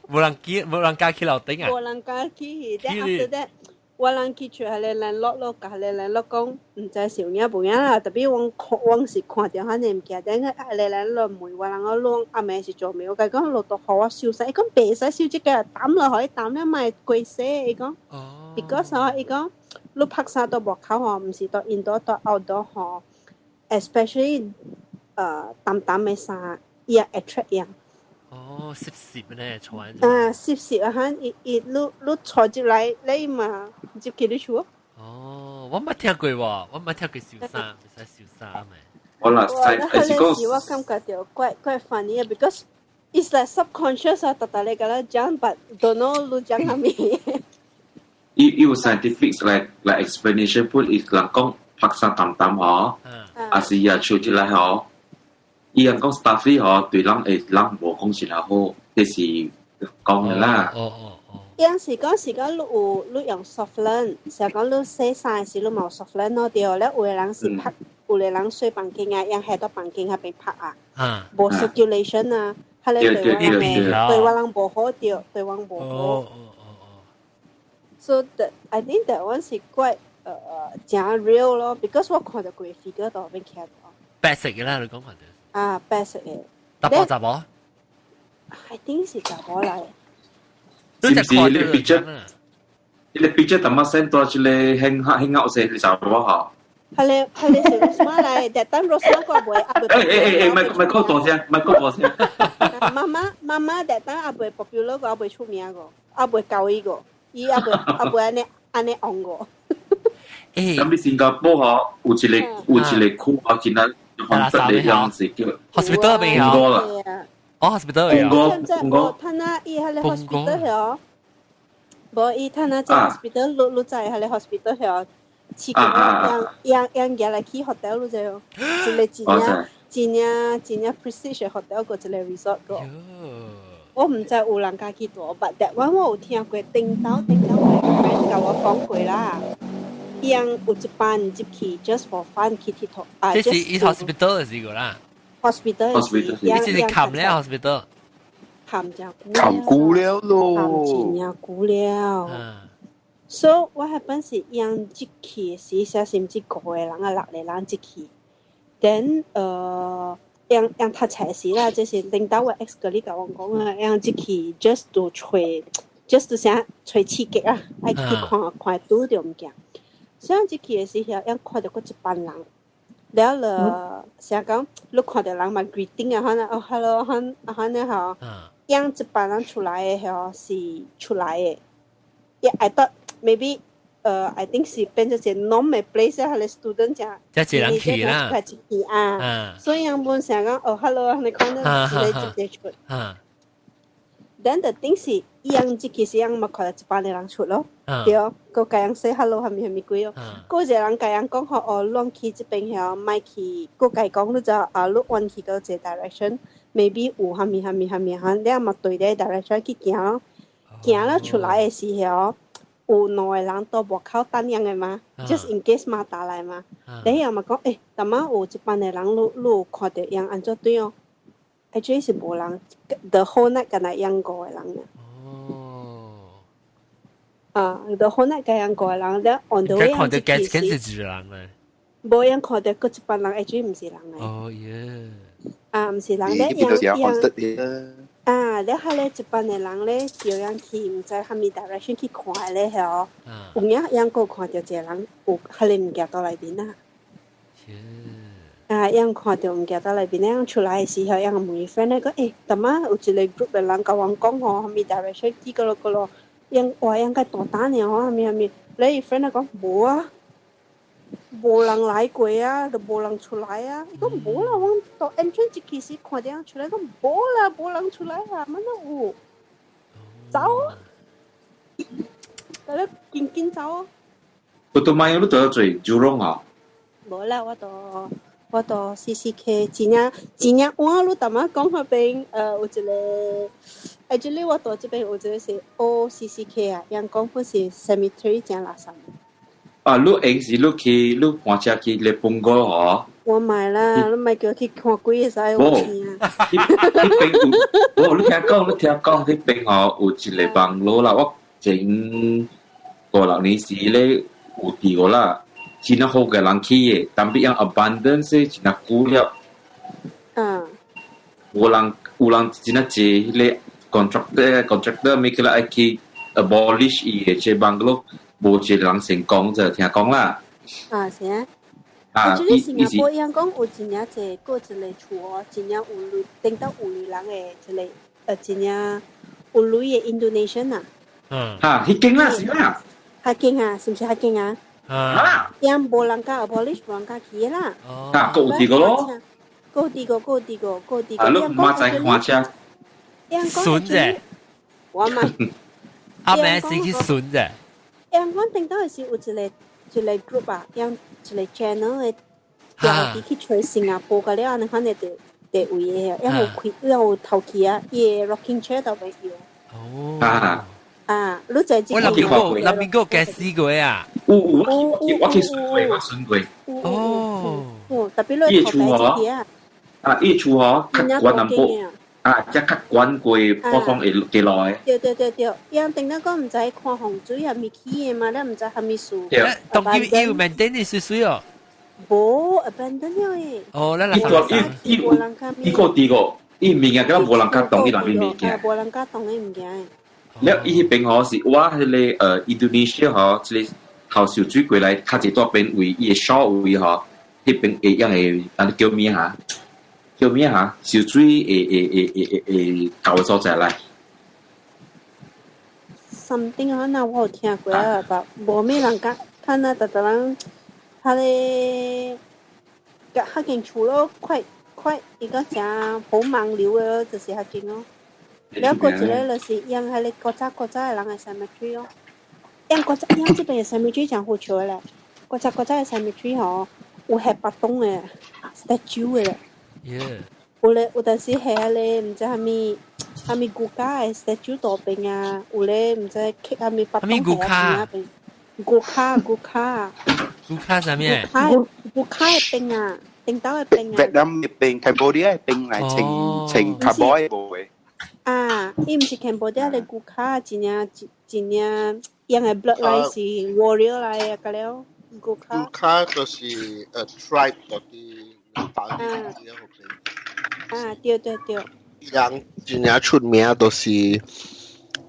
無人記，無人敢去樓頂啊！無人敢去，then after that，我人去厝彼個 landlord 咯，共彼個 landlord 講，毋知是有影無影啦，特別我看，我是看著彼個物件，等彼個 landlord 問我人講，攏暗暝是做咩？我共伊講落到予我收衫，伊講袂使收這個，抌落予伊抌了莫過洗，伊講。Because 哦，伊講你曝衫佇外口吼，毋是佇 indoor 佇 outdoor 吼，especially 澹澹的衫，伊會 attract 伊。哦，濕濕呢，坐啊，濕濕啊，哈！伊伊你你坐入來，你嘛入去你厝。哦，我冇聽過喎，我冇聽過燒衫，唔使燒衫咩？我啦，係是講，我感覺到怪怪 funny 啊，because it's like subconscious 啊，特特你個啦講，but don't know 你講啥物。伊有 scientific like explanation put 伊人講曝衫澹澹嗬，還是伊手出來嗬。伊人講 stuffy 嗬，對人會人無講是較好，這是講的啦。有時講是講你有你用 Softland，成日講你洗衫時你冇 Softland 咯對，咧有的人是曝，有的人洗房間啊，用喺到房間彼邊曝啊，無 circulation 啊，彼個對我人對我人無好對，對我無好。So the I think that one 是 quite 誠 real 咯，because 我看到規個 figure 都邊徛。白色嘅啦，你講看到。啊，白色嘅。查埔查某？ I think 是查某來。是唔是你 picture？你 picture 淡仔 send 到一個興興鴨色，你查某嗬？係你係你是 Rosma 來，但等 Rosma 個未阿未。誒誒誒，莫莫講大聲，莫講大聲。媽媽媽媽，但等阿未 popular 個，阿未出名個，阿未教伊個，伊阿未阿未按呢按呢紅個。咁你新加坡嗬，有一個有一個區啊，真係。黃色的樣子叫 hospital 邊啊？哦，hospital 啊。無，他那伊彼个 hospital 曉，無伊他那這 hospital，你你知彼个 hospital 曉，飼狗養養養舉來去 hotel 你知哦，一個真正真正真正 prestige hotel 個一個 resort 個。我毋知有人敢去住，but that one 我有聽過，頂頭頂頭我 friend 共我講過啦。伊人有一班入去 just for fun 去𨑨迌啊！這是伊 hospital 的是個啦。 hospital 是，伊這是冚咧 hospital。冚誠久。冚久了咯。冚真正久了。So what happen 是伊人入去時，啥是毋是五個人啊六個人入去？Then 𪜶𪜶讀冊時啦，這是領導的 ex 個你共我講啊，𪜶入去 just to 揣，just to 啥揣刺激啊，愛去看看拄著物件。所以入去的時候，𪜶看著閣一班人，了了，啥講，你看著人嘛 greeting 啊，可能哦 hello，可可能吼，𪜶一班人出來的吼是出來的，也 I thought maybe I think 是變做一個 normal place 啊，彼個 student 正，這一人去啦，一去啊，所以𪜶本成講哦 hello，你看到一個一個出。Then the thing 是，伊樣這其實樣嘛看到一班的人出咯，對，閣共人 say hello 蝦米蝦米鬼哦，閣一個人共人講吼，哦，攏去這邊遐，莫去，閣共伊講你就啊，你彎去到這 direction，maybe 有蝦米蝦米蝦米哈，你嘛對這 direction 去行咯，行了出來的時候，有兩個人佇外口等人的嘛，just in case 馬達來嘛，你又嘛講，欸，逐擺有一班的人，你你有看著𪜶按怎對哦？Actually 是無人，the whole night 干焦𪜶五個人爾。哦。啊，the whole night 干𪜶五個人，了 on the way 看到幾幾是一人咧？無人看到，閣一班人 actually 毋是人來。哦耶！啊，毋是人咧，𪜶𪜶啊，了彼咧一班的人咧，叫𪜶去毋知蝦米 direction 去看咧，吼，有影𪜶閣看著一個人有彼个物件佇內面啊。啊，𪜶看著物件佇內面，𪜶出來的時候，𪜶問伊 friend 咧講，欸，逐擺有一個 group 的人共阮講吼，蝦米 direction 去個咯個咯，𪜶哇𪜶較大膽爾吼，蝦米蝦米，咧伊 friend 咧講無啊，無人來過啊，都無人出來啊。伊講無啦，阮到 entrance 一開始看著𪜶出來，講無啦，無人出來啊，乜都有，走，得咧緊緊走。我都買你到做 Jurong 啊？無啦，我佇 CCK 真正真正我你淡仔講彼邊，有一個，actually 我佇這邊有一個是 OCCK 啊，𪜶講本是 cemetery 真垃圾。啊，你閒時你去你趕車去咧 Punggol 嗬？我買啦，你莫叫去看鬼會使有錢啊！彼邊有，哦，你聽講，你聽講，彼邊吼有一個 bungalow 啦，我前五六年時咧有佇過啦。真好嘅人起的，但比樣 abandon 是真久了。有人有人真係濟彼個 contractor 咪叫來去 abolish 伊的這 bungalow，無一個人成功就聽講啦。啊，是啊。啊，這個新加坡樣講有真正濟過一個厝哦，真正有鐳，頂到有鐳人的一個，真正有鐳的 Indonesian 啊。哈，彼間啦，是啦。彼間啊，是毋是彼間啊？啊！𪜶無人敢 abolish，無人敢起啦。啊，閣有佇個咯。閣有佇個，閣有佇個，閣有佇個。啊，你馬仔看車。筍啫。我嘛。阿妹是去筍啫。𪜶講頂到是有一個一個 group 啊，𪜶一個 channel 的，調去揣新加坡個了，按呢款的地地位的，𪜶有開，𪜶有頭起啊，伊的 rocking chair 都袂搖。哦。啊。啊，你在這我諗過，諗過該死過啊！有有，我去巡過，我巡過。哦。哦，特別你頭擺這啊。啊，伊厝嗬，較懸淡薄，啊，則較懸過普通會幾耐。對對對對，𪜶頂當講毋知看風水係咪起的嘛，你毋知啥物事。對，當佢有 maintain 的水水哦。無，abandon 了的。哦，咱伊個伊伊伊個第個，伊物件敢無人敢動伊內面物件。無人敢動伊物件。了伊彼邊吼是我彼個印度尼西亞吼，這個頭受水過來較濟大邊位，伊的小位吼，彼邊會樣會，按叫咩哈？叫咩哈？受水會會會會會到的所在來。 Something 啊，那我有聽過啊，但無咩人敢，看啊，逐逐人，彼个，彼間厝咯，快快，伊個誠好盲流的，就是彼間咯。了過一個就是用彼个古早古早的人的 cemetery 咯，用古早用這邊的 cemetery 誠好笑的咧，古早古早的 cemetery 吼，有彼巴東的 statue 的咧。 有咧有陣時係彼个毋知啥物啥物國家的 statue 佇邊啊，有咧毋知刻啥物巴東佇邊古卡古卡。古卡啥物？古卡的兵啊，頂頭的兵啊。越南的兵，Cambodia 的兵來穿穿 cowboy 無的。啊，伊毋是 Cambodia 的古卡，真正真正用的 bloodline 是 warrior 來的，個了古卡。古卡就是tribe 嗰啲打啲啊，對對對。人真正出名就是，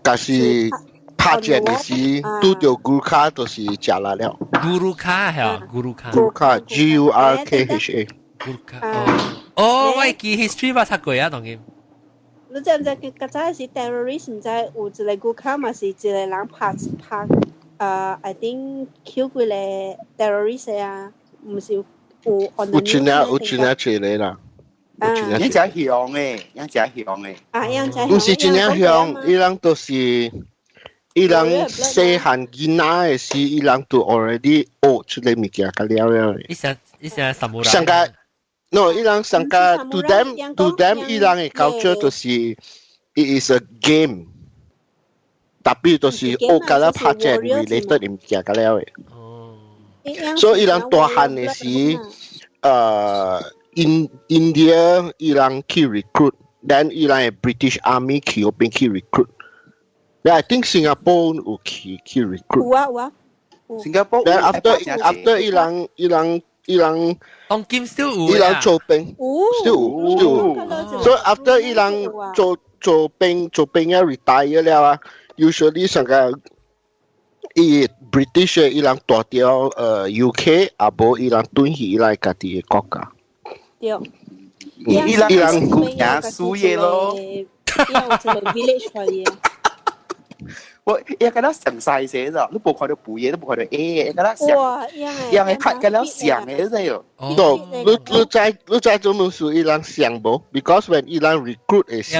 假是拍戰的時，拄著古卡就是食力了。古魯卡係古魯卡。古卡 G U R K H A。古卡。哦，我記 history 捌讀過啊，當然。你知毋知？較早時 terrorist 毋知有一個古卡嘛是一個人拍拍，I think kill 幾個 terrorist 啊，毋是有有真正有真正一個啦。樣真凶嘅，樣真凶嘅。啊，樣真毋是真正凶，伊人都是伊人細漢囡仔嘅時，伊人都 already 學出來物件較了了。伊成伊成 samurai。上個，no，伊人上個 to them 伊人嘅 culture 就是 it is a game。特別就是學甲了拍戰 related 嘅物件較了嘅。所以伊人大漢嘅時，in India 伊人去 recruit，then 伊人嘅 British Army 去嗰邊去 recruit。Then I think Singapore 有去 recruit。有啊有啊。新加坡 Then after 伊人伊人伊人當今 still 有伊人做兵，still 有 still 有。所以 after 伊人做兵啊 retire 了啊，usually 上個伊 British 伊人蹛著UK，啊無伊人轉去伊來家己嘅國家。對。伊人伊人古行輸嘢咯。有一個 village 可以。我伊個了上細些咋，你無看到背嘢，你無看到 A，伊個了上，樣個看個了上嘅啫喲。 No，你知做乜事伊人上無？Because when 伊人 recruit 嘅時，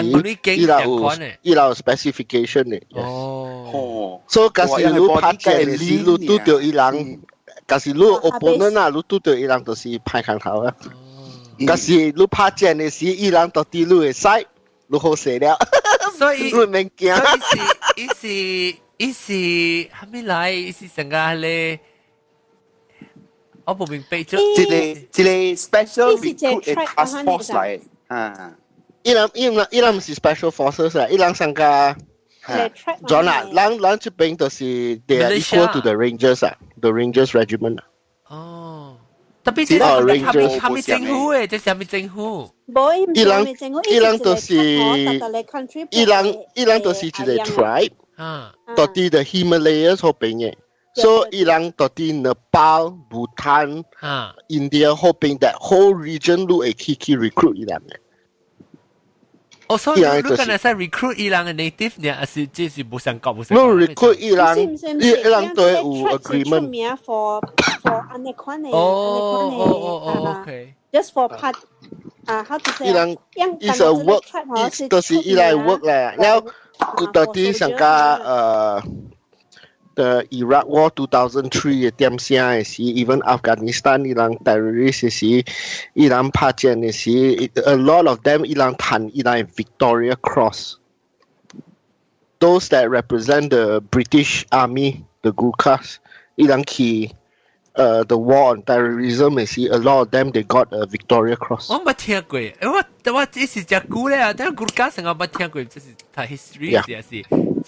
伊人有 specification 嘅。哦。所以假使你拍戰嘅時，你拄著伊人，假使你 opponent 啊，你拄著伊人就是歹空頭啊。假使你拍戰嘅時，伊人到佇你嘅 side，你好勢了。所以你免驚。伊是伊是蝦米來？伊是成個咧，我無明白就這個 special recruit task force 來啊。伊人毋是 special forces 啊，伊人上個。咗啦，咱這邊就是 they are equal to the Rangers 啊，the Rangers Regiment 啊。哦，特別這係蝦米政府嘅，這是蝦米政府？伊人伊人就是伊人就是一個 tribe，到佇 the Himalayas 嗰邊嘅，所以伊人到佇 Nepal、Bhutan、India 嗰邊 that whole region 都會去 recruit 伊人嘅。哦，所以你敢若使 recruit 伊人嘅 native 呢？還是這是無相國無相？ No recruit 伊人，伊人對有 agreement。出名 for 按呢款嘅，哦哦哦，OK。 Just for part 啊，how to say？伊人伊是 work，伊就是伊來 work 咧。然後佢到底上個the Iraq War 2003嘅點聲嘅時，even Afghanistan 伊人 terrorist 嘅時，伊人拍戰嘅時，a lot of them 伊人趁伊人 Victoria Cross。Those that represent the British Army, the Gurkhas, 伊人去the war on terrorism 嘅時，a lot of them they got a Victoria Cross。我冇聽過，我這是隻古咧啊，但 Gurkha 成我冇聽過，這是睇 history 是是。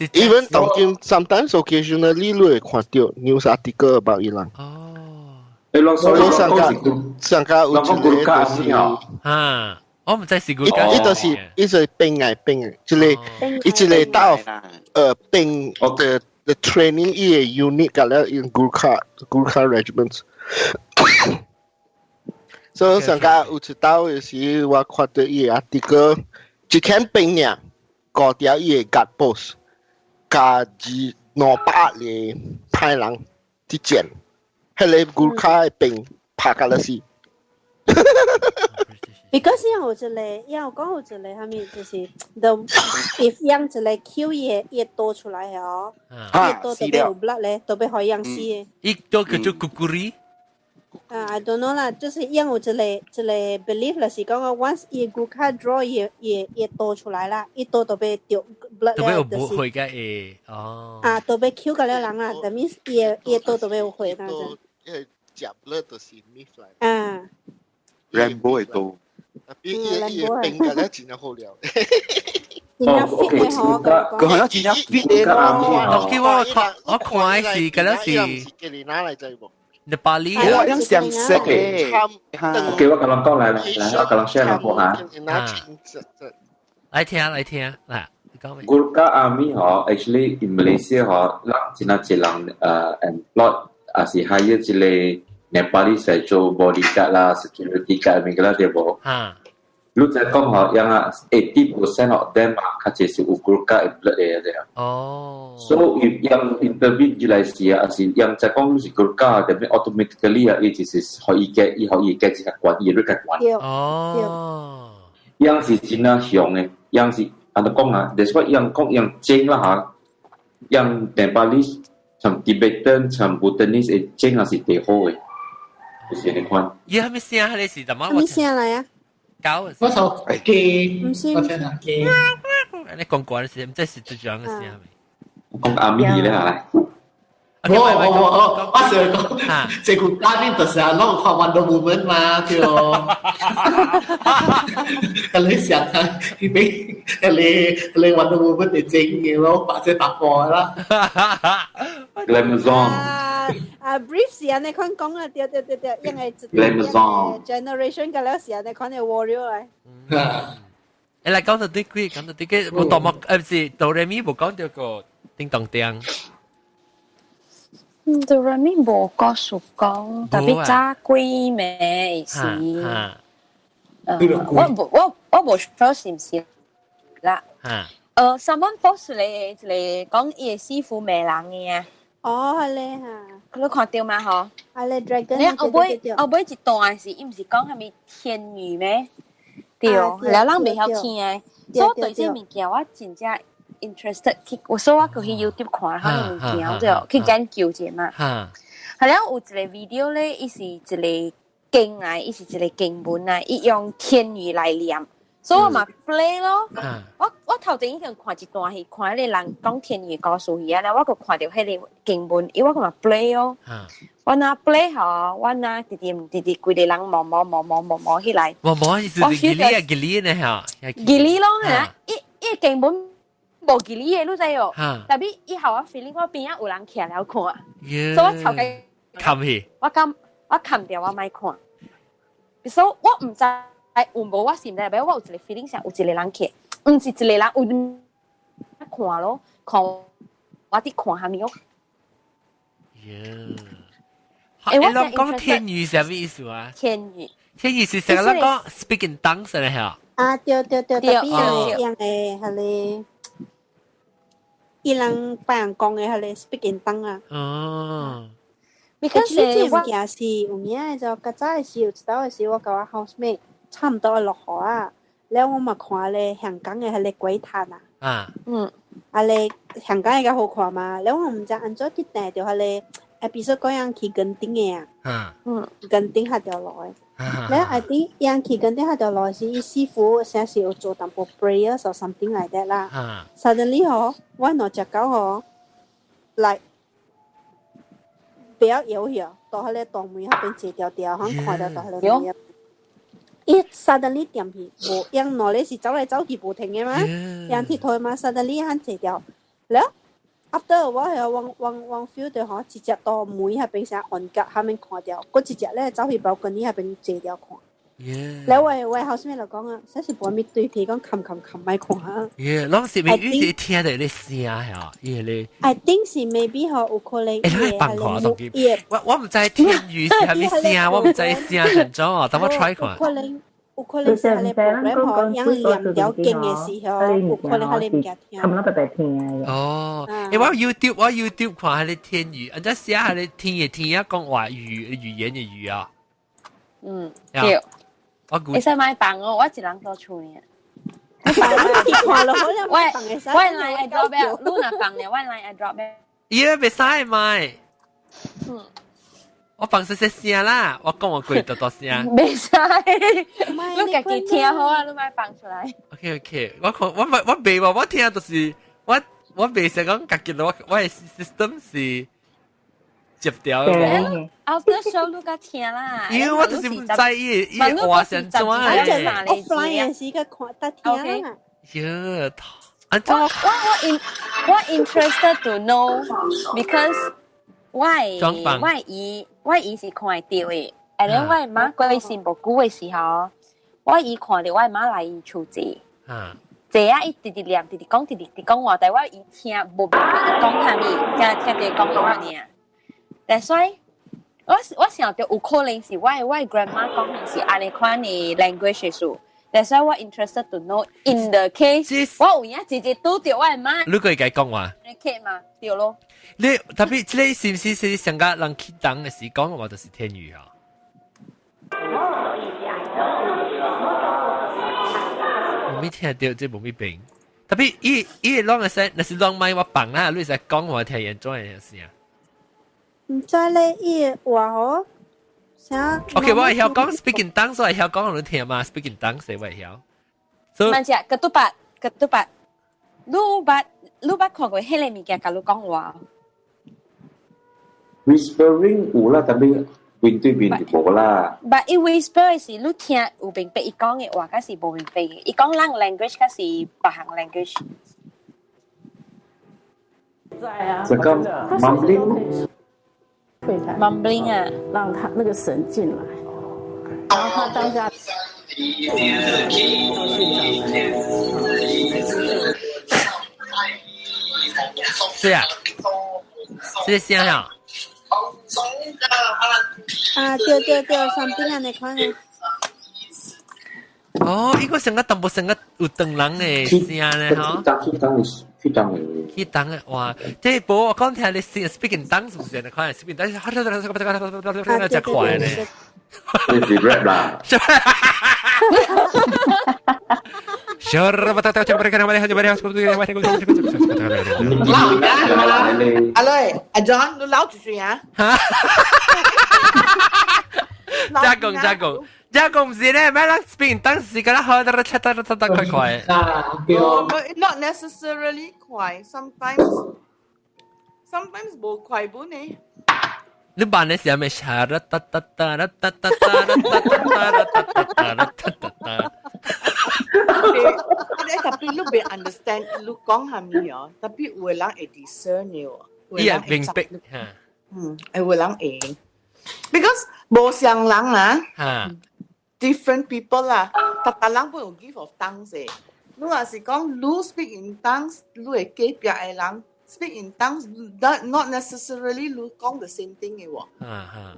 Even 當今 sometimes occasionally 你會看到 news article about 伊人。哦。你攏所以上個上個有一個就是啊，我毋知是 Gurkha。伊就是兵嘅兵嘅，這個伊這個到兵 the training 伊個 unit 甲了用 Gurkha regiments。所以上個有一道嘅時，我看到伊個 article，一間兵爾，五條伊個 guard post。加二兩百個歹人佇戰，彼個 Gurkha 的兵拍甲了死。 Because 有一個，有講有一個，啥物就是 the if 養一個 Q 伊多出來哦，伊多特別有 blood 咧，特別可以養死的。伊都叫做 kukuri。啊，I don't know 啦，就是養有一個 belief 就是講once 伊 Gurkha draw 伊多出來啦，伊多特別掉 blood 特別有補血嘅會哦。啊，特別 Q 個了人啦，that means 伊多特別有血那陣。食 blood 就是 myth 來。啊。 Rambo 會多。伊伊伊兵個咧真正好料。真正 fit 嘅嗬，佢係真正 fit 嘅咯。我記我看我看的是嗰陣是。內巴里啊，我樣相識嘅。 OK，我甲人講來來，我甲人 share 兩個嚇。來聽來聽，來講未？ Gurkha Army 嗬，actually in Malaysia 嗬，咱真係一人employ，也是 hire 一個 Nepali 來做 bodyguard 啦、security guard 物個啦對無？啊。你就講嗬，樣啊，80% of them 啊，較濟是有 Gurkha blood 嘅對。哦。 So if 樣 interview 入來時啊，是樣就講是 Gurkha，特別 automatically 啊，伊就是可以嘅，伊可以嘅這個關，伊會較關。哦。樣是真啊強嘅，樣是按怎講啊？that's why 樣講樣精啦嚇，樣 Nepalese 從 Tibetan 從 Bhutanese 嘅精也是最好嘅，就是呢款。伊係咪聲？你是怎麼？咩聲嚟啊？狗。我頭機，唔是我聽下機。你講過是，唔知是對樣嘅聲未？講阿咪咧嚇。我我我我成日講，這個嘉賓就是啊，攏看 Wonder Woman 嘛，對。你想睇，佢俾你你 Wonder Woman 嚟整嘅咯，或者突破啦。 Glamazon。啊啊，brief 時間你看講啊，對對對對，因為 generation 嘅了時間你看你 warrior 嚟。誒，嚟講到啲幾，講到啲幾，我當我誒唔是哆來咪無講到個叮當叮。哆來咪無講述講，特別早幾暝是。我無我我無 sure 是毋是啦。Someone post 嚟一個講伊的師傅罵人的啊。哦，係咧嚇。你看到嗎？嗬。係咧，dragon。你後尾後尾一段是，伊毋是講啥物天語咩？對，了人袂曉聽的，所以我對這個物件我真正 interested 去，我所以我去 YouTube 看彼个物件，我就去研究者嘛。係了，有一個 video 咧，伊是一個經來，伊是一個經文來，伊用天語來念，所以我嘛 play 咯。我頭前已經看一段戲，看彼個人講天語故事去啊，我閣看著彼個經文，伊我閣嘛 play 哦。我若 play 吼，我若直直直直規個人毛毛毛毛毛毛起來。毛毛意思是吉利啊，吉利呢嚇。吉利咯，係啊，伊伊經文無吉利的，你知哦。特別以後我 feeling 我邊仔有人徛了看，所以我頭家冚去。我敢我冚掉我莫看。所以我毋知有無我是毋知，我有一個 feeling 是有一個人徛，毋是一個人有看咯，看我佇看啥物哦。欸，我講天語是啥物意思啊？天語，天語是成個咱講 speak in tongues 咧嚇。啊，對對對，特別樣樣的，係咧，伊人別人講的係咧 speak in tongue 啊。哦。 Because 這個物件是有影的，就較早的時有一道的時，我佮我 housemate 差毋多落雨啊，了我嘛看咧香港的彼个鬼探啊。啊咧香港的較好看嘛，了我毋知按怎去訂著彼个。episode 講樣去墾丁的啊，墾丁彼條路的。了 I think 樣去墾丁彼條路是伊師傅成時有做淡薄 prayers or something like that 啦。Suddenly 吼，我兩隻狗吼，來不要搖去，到彼个大門彼邊坐條條，好看到到彼个門。伊 suddenly 點去，無樣兩个是走來走去無停的嘛，樣鐵台嘛，suddenly 喊坐條，了。after 我係往往往 feel 到吼，一隻到門彼邊啥按角下面看到，閣一隻咧走去 balcony 彼邊坐條看。了我我後生就講啊，這是無咪對皮講冚冚冚咪看啊。耶，攏是咪語是聽到你聲嚇，伊個。 I think 是 maybe 吼有可能。欸，你放看當機。我我毋知天語是啥物聲，我毋知聲成怎哦，等我 try 看。有可能。有可能是彼个 program 吼，樣念條經的時候，有可能彼个物件聽。冚唪白白聽。哦，欸，我 YouTube 我 YouTube 看彼个天語，按怎寫彼個天的天啊，講話語語言的語啊。嗯，對。我估。會使莫放哦，我一人蹛厝呢。看落我我來 AirDrop 咩？你若放呢，我來 AirDrop 咩？伊個袂使莫。我放細細聲啦，我講我過大大聲。袂使，你家己聽好啊，你莫放出來。 OK OK，我看我我袂話，我聽就是我我袂使講家己我我的 system 是接掉嘅。 After show 你較聽啦。因為我就是毋知伊伊話成怎啊。 offline 的時間看得聽啦。喲，我我我 in 我 interested to know because 我我姨我姨是看會著的，and then 我媽過身無久的時候，我姨看著我媽來伊厝坐，坐啊，伊直直念，直直講，直直直講話，但我姨聽無明白伊講啥物，聽聽著講英文爾。但所以，我我想著有可能是我的我的 grandma 講的是按呢款的 language 數。That's why 我 interested to know in the case，我有影直接拄著我的媽。你可以共講話。你嘛，對咯。你特別這個是毋是是上個人去當的時講話就是天語啊？咪聽到，這無咪變。特別伊伊攏會使，若是攏麥我放啦，你會使講我聽現怎嘅聲。毋知咧，伊話吼啥？OK，我會曉講 speak in tongues，我會曉講你聽嘛，speak in tongues 我會曉。慢隻，ketupat ketupat，你捌你捌看過彼个物件，共你講話？ Whispering 有啦，但係面對面就無啦。 But 伊 whisper 是你聽有明白伊講嘅話，還是無明白嘅？伊講咱 language 還是別項 language？在啊，這個 mumbling mumbling 啊，讓他那個神進來，然後他當下睡着了。是啊，這聲啊。啊，對對對，something 按呢款啊。哦，伊個成個淡薄成個有長人的聲咧，吼。去當去當的。去當的哇！這無我講聽你 speak in tongues 是不是按呢款？speak in tongues，真快咧。這是 rap 啦。老啊！阿女，阿 John，你老幾歲啊？加工加工加工唔是咧，咩啦？speak in tongues 是個啦，好得得得得得快快。啊，對。 Not necessarily 快，sometimes 無快本呢。你扮的是係咪？沙啦噠噠噠啦噠噠噠啦噠噠噠噠啦噠噠噠。你 tapi 你袂 understand 你講啥物哦，tapi 有的人會 discern 的哦。伊會明白。嗯，有的人會，because 無相人啊，different people 啦，逐個人本有 gift of tongues 的。你若是講你 speak in tongues，你會隔壁的人 speak in tongues, not necessarily 你講 the same thing 的喎。啊哈。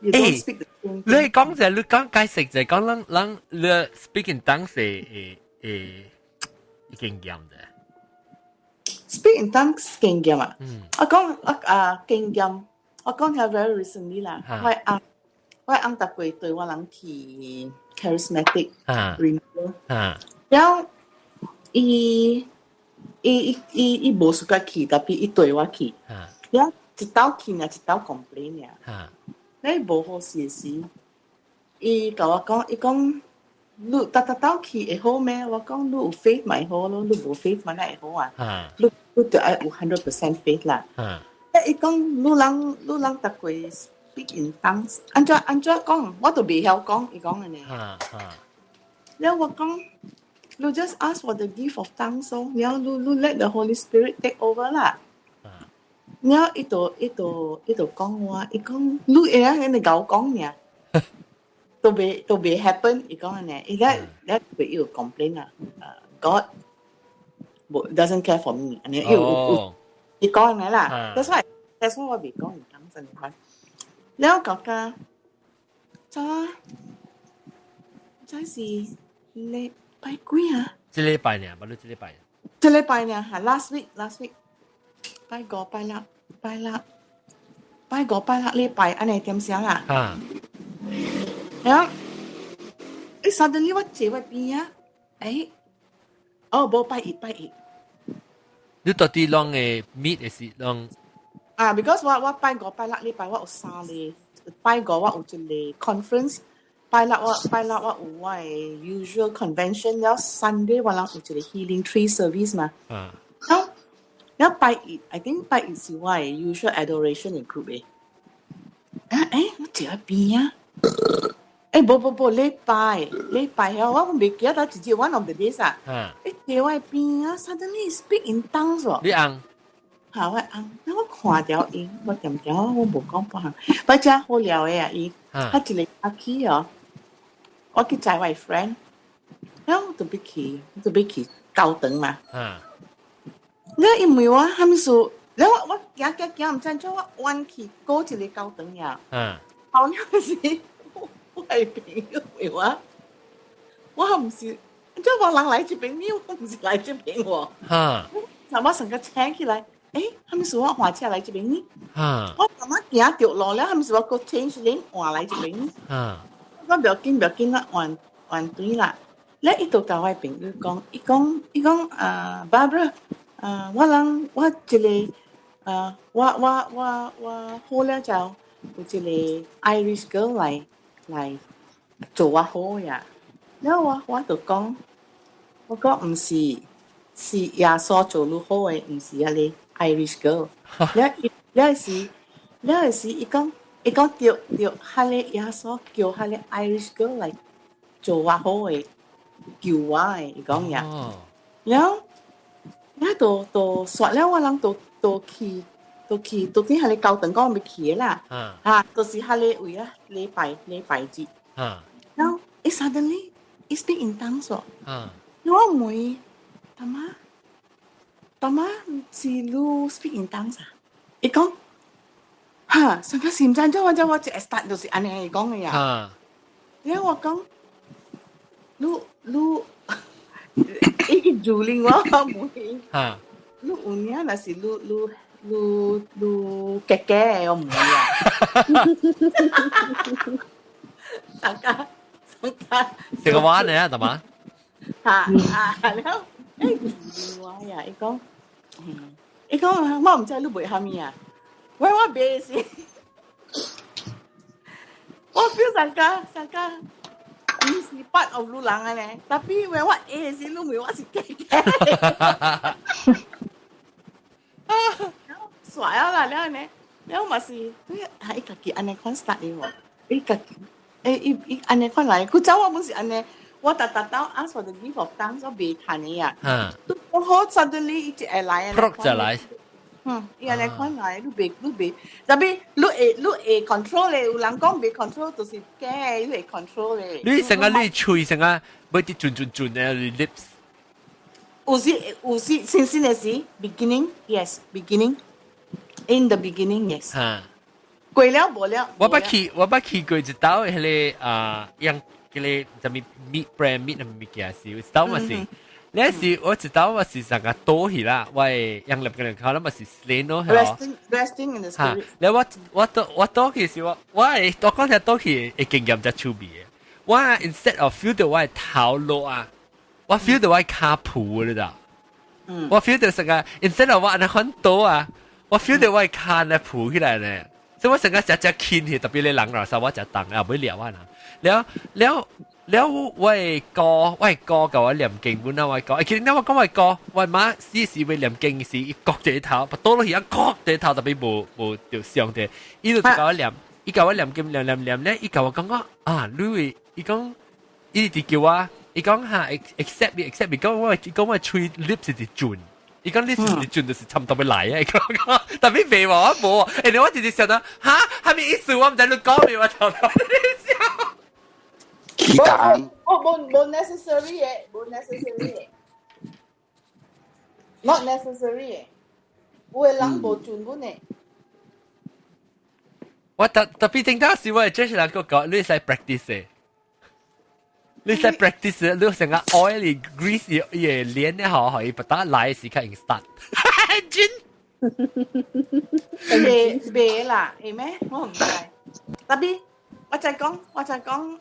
You don't speak the same 你講就你講解釋就講咱咱你 speak in tongues 會會經驗的。 Speak in tongues 經驗啊？我講我啊經驗，我講下 very recently 啦。我翁我翁逐過對我人去 charismatic renewal，然後伊伊伊伊無 suka 去，tapi 伊對我去，然後一道去呢，一道 complain 呢。你無好勢時，伊共我講，伊講你逐逐道去會好咩？我講你有 faith 咪好咯，你無 faith 咪哪會好啊？你你著愛有 100% faith 啦。伊講你人你人逐過 speak in tongues，按怎按怎講，我都袂曉講，伊講按呢。然後我講，你 just ask for the gift of tongues 咯，然後你你 let the Holy Spirit take over 啦。然後伊就伊就伊就講我，伊講你會曉按呢𠢕講爾，都袂都袂 happen，伊講按呢，伊咧咧會有 complain 啊，God doesn't care for me，按呢伊有伊講按呢啦，that's why 我袂講唔講真款。然後覺得，這這是禮拜幾啊？這禮拜呢？無你這禮拜。這禮拜呢？嚇，last week last week。拜五拜六拜六拜五拜六禮拜按呢點聲啦。然後，誒，suddenly 我坐我邊啊，誒，哦，無拜一拜一。你到底攏會 meet 還是攏？啊，because 我我拜五拜六禮拜我有三個，拜五我有一個 conference，拜六我拜六我有我的 usual convention，然後 Sunday 我人有一個 healing tree service 嘛。然後然後拜一，I think 拜一是我的 usual adoration 的 group 的。啊，誒，我坐喺邊啊？誒，無無無，禮拜禮拜啊，我袂記得一日 one of the days 啊。誒，坐我邊啊，suddenly speak in tongues 喎。你翁？嚇，我翁，那我看著伊，我恬恬我無講半項，不真好料的啊伊，他一個早起哦，我去載我的 friend，然後我就欲去，就欲去教堂嘛。你伊問我啥物事，然後我行行行，毋知怎我彎去過一個教堂呀。後了是，我的朋友問我，我毋是，怎無人來這邊，你我毋是來這邊喎。我成個請起來，誒，啥物事我換車來這邊呢？我慢慢行著路了，啥物事我閣 change lane 換來這邊呢？我不要緊，不要緊啦，換換對啦。咧伊就共我朋友講，伊講伊講啊，Barbara，啊，我人我一個啊，我我我我好了就有一個 Irish girl 來來做我好呀。了我我就講，我講毋是，是耶穌做你好的，毋是彼个 Irish girl。了伊了時了時伊講伊講對對，彼个耶穌叫彼个 Irish girl 來做我好的，救我的，伊講呀。了了就就煞了，我人就就去就去，到底彼个教堂講欲去的啦。啊，就是彼个位啊，禮拜禮拜日。然後伊 suddenly 伊 speak in tongues 喎。我問大媽，大媽是你 speak in tongues 啊？伊講，哈，上個是毋知怎我我一 start 就是按呢講的呀。然後我講，你你，伊主領我問，你有影若是你你你你假假的我問啊。大家大家。食個碗嚟啊，大媽。嚇啊！了，欸，我呀，伊講，伊講我毋知你賣啥物啊？我我賣是，我 feel 上個上個，毋是 part of 你人的呢，tapi when 我會時，你問我是假假。煞了啦，了呢，了嘛是，啊，伊家己按呢款 start 的無，伊家己，欸，伊伊按呢款來，古早我本是按呢。我逐逐兜 ask for the gift of tongues 我袂趁的啊。我好 suddenly 伊就會來。就來。嗯，伊按呢款來，你袂你袂，tapi 你會你會 control 咧，有人講袂 control 就是假，你會 control 咧。你成個你喙成個欲直轉轉轉的 lips。有時有時新鮮的時，beginning yes beginning in the beginning yes。過了無了。我捌去我捌去過一兜彼个啊，用彼个啥物 meat brand meat 的物件是，一兜嘛是。你是我一兜嘛是上個倒去啦，我用入個人口，嘛是 slain 咯， Resting resting in the spirit。你我我倒我倒去是我我會我講起倒去會經驗才趣味的。我 instead of feel 到我的頭落啊，我 feel 到我的跤脯，你知道？我 feel 到成個 instead of 我按呢款倒啊，我 feel 到我的跤呢浮起來呢。所以我成個只只輕去，特別你人落時我食重啊，欲掠我人。了了了，我的哥，我的哥共我念經本啊，我的哥，其實我講我的哥，我媽死時欲念經時，伊擱一個頭，倒落去啊，擱一個頭，特別無無著傷的，伊就共我念，伊共我念經念念念咧，伊共我講講啊，你會，伊講，伊直叫我，伊講哈，accept me accept me，講我，伊講我喙 lips 是轉。伊講你是轉就是差不多欲來啊！伊講講，特別袂話我無，欸，我直直想到，哈，啥物意思？我毋知你講咩，我頭頭笑。期待。哦，無無 necessary 的，無 necessary 的，not necessary 的，有的人無準本的。我特特別聽到時，我係這是人個講，你使 practice 的。你使 practice，你成個 oil grease 伊伊臉咧，好，伊不打來時較用 start。真。袂袂啦，會咩？我毋知。特別我再講，我再講，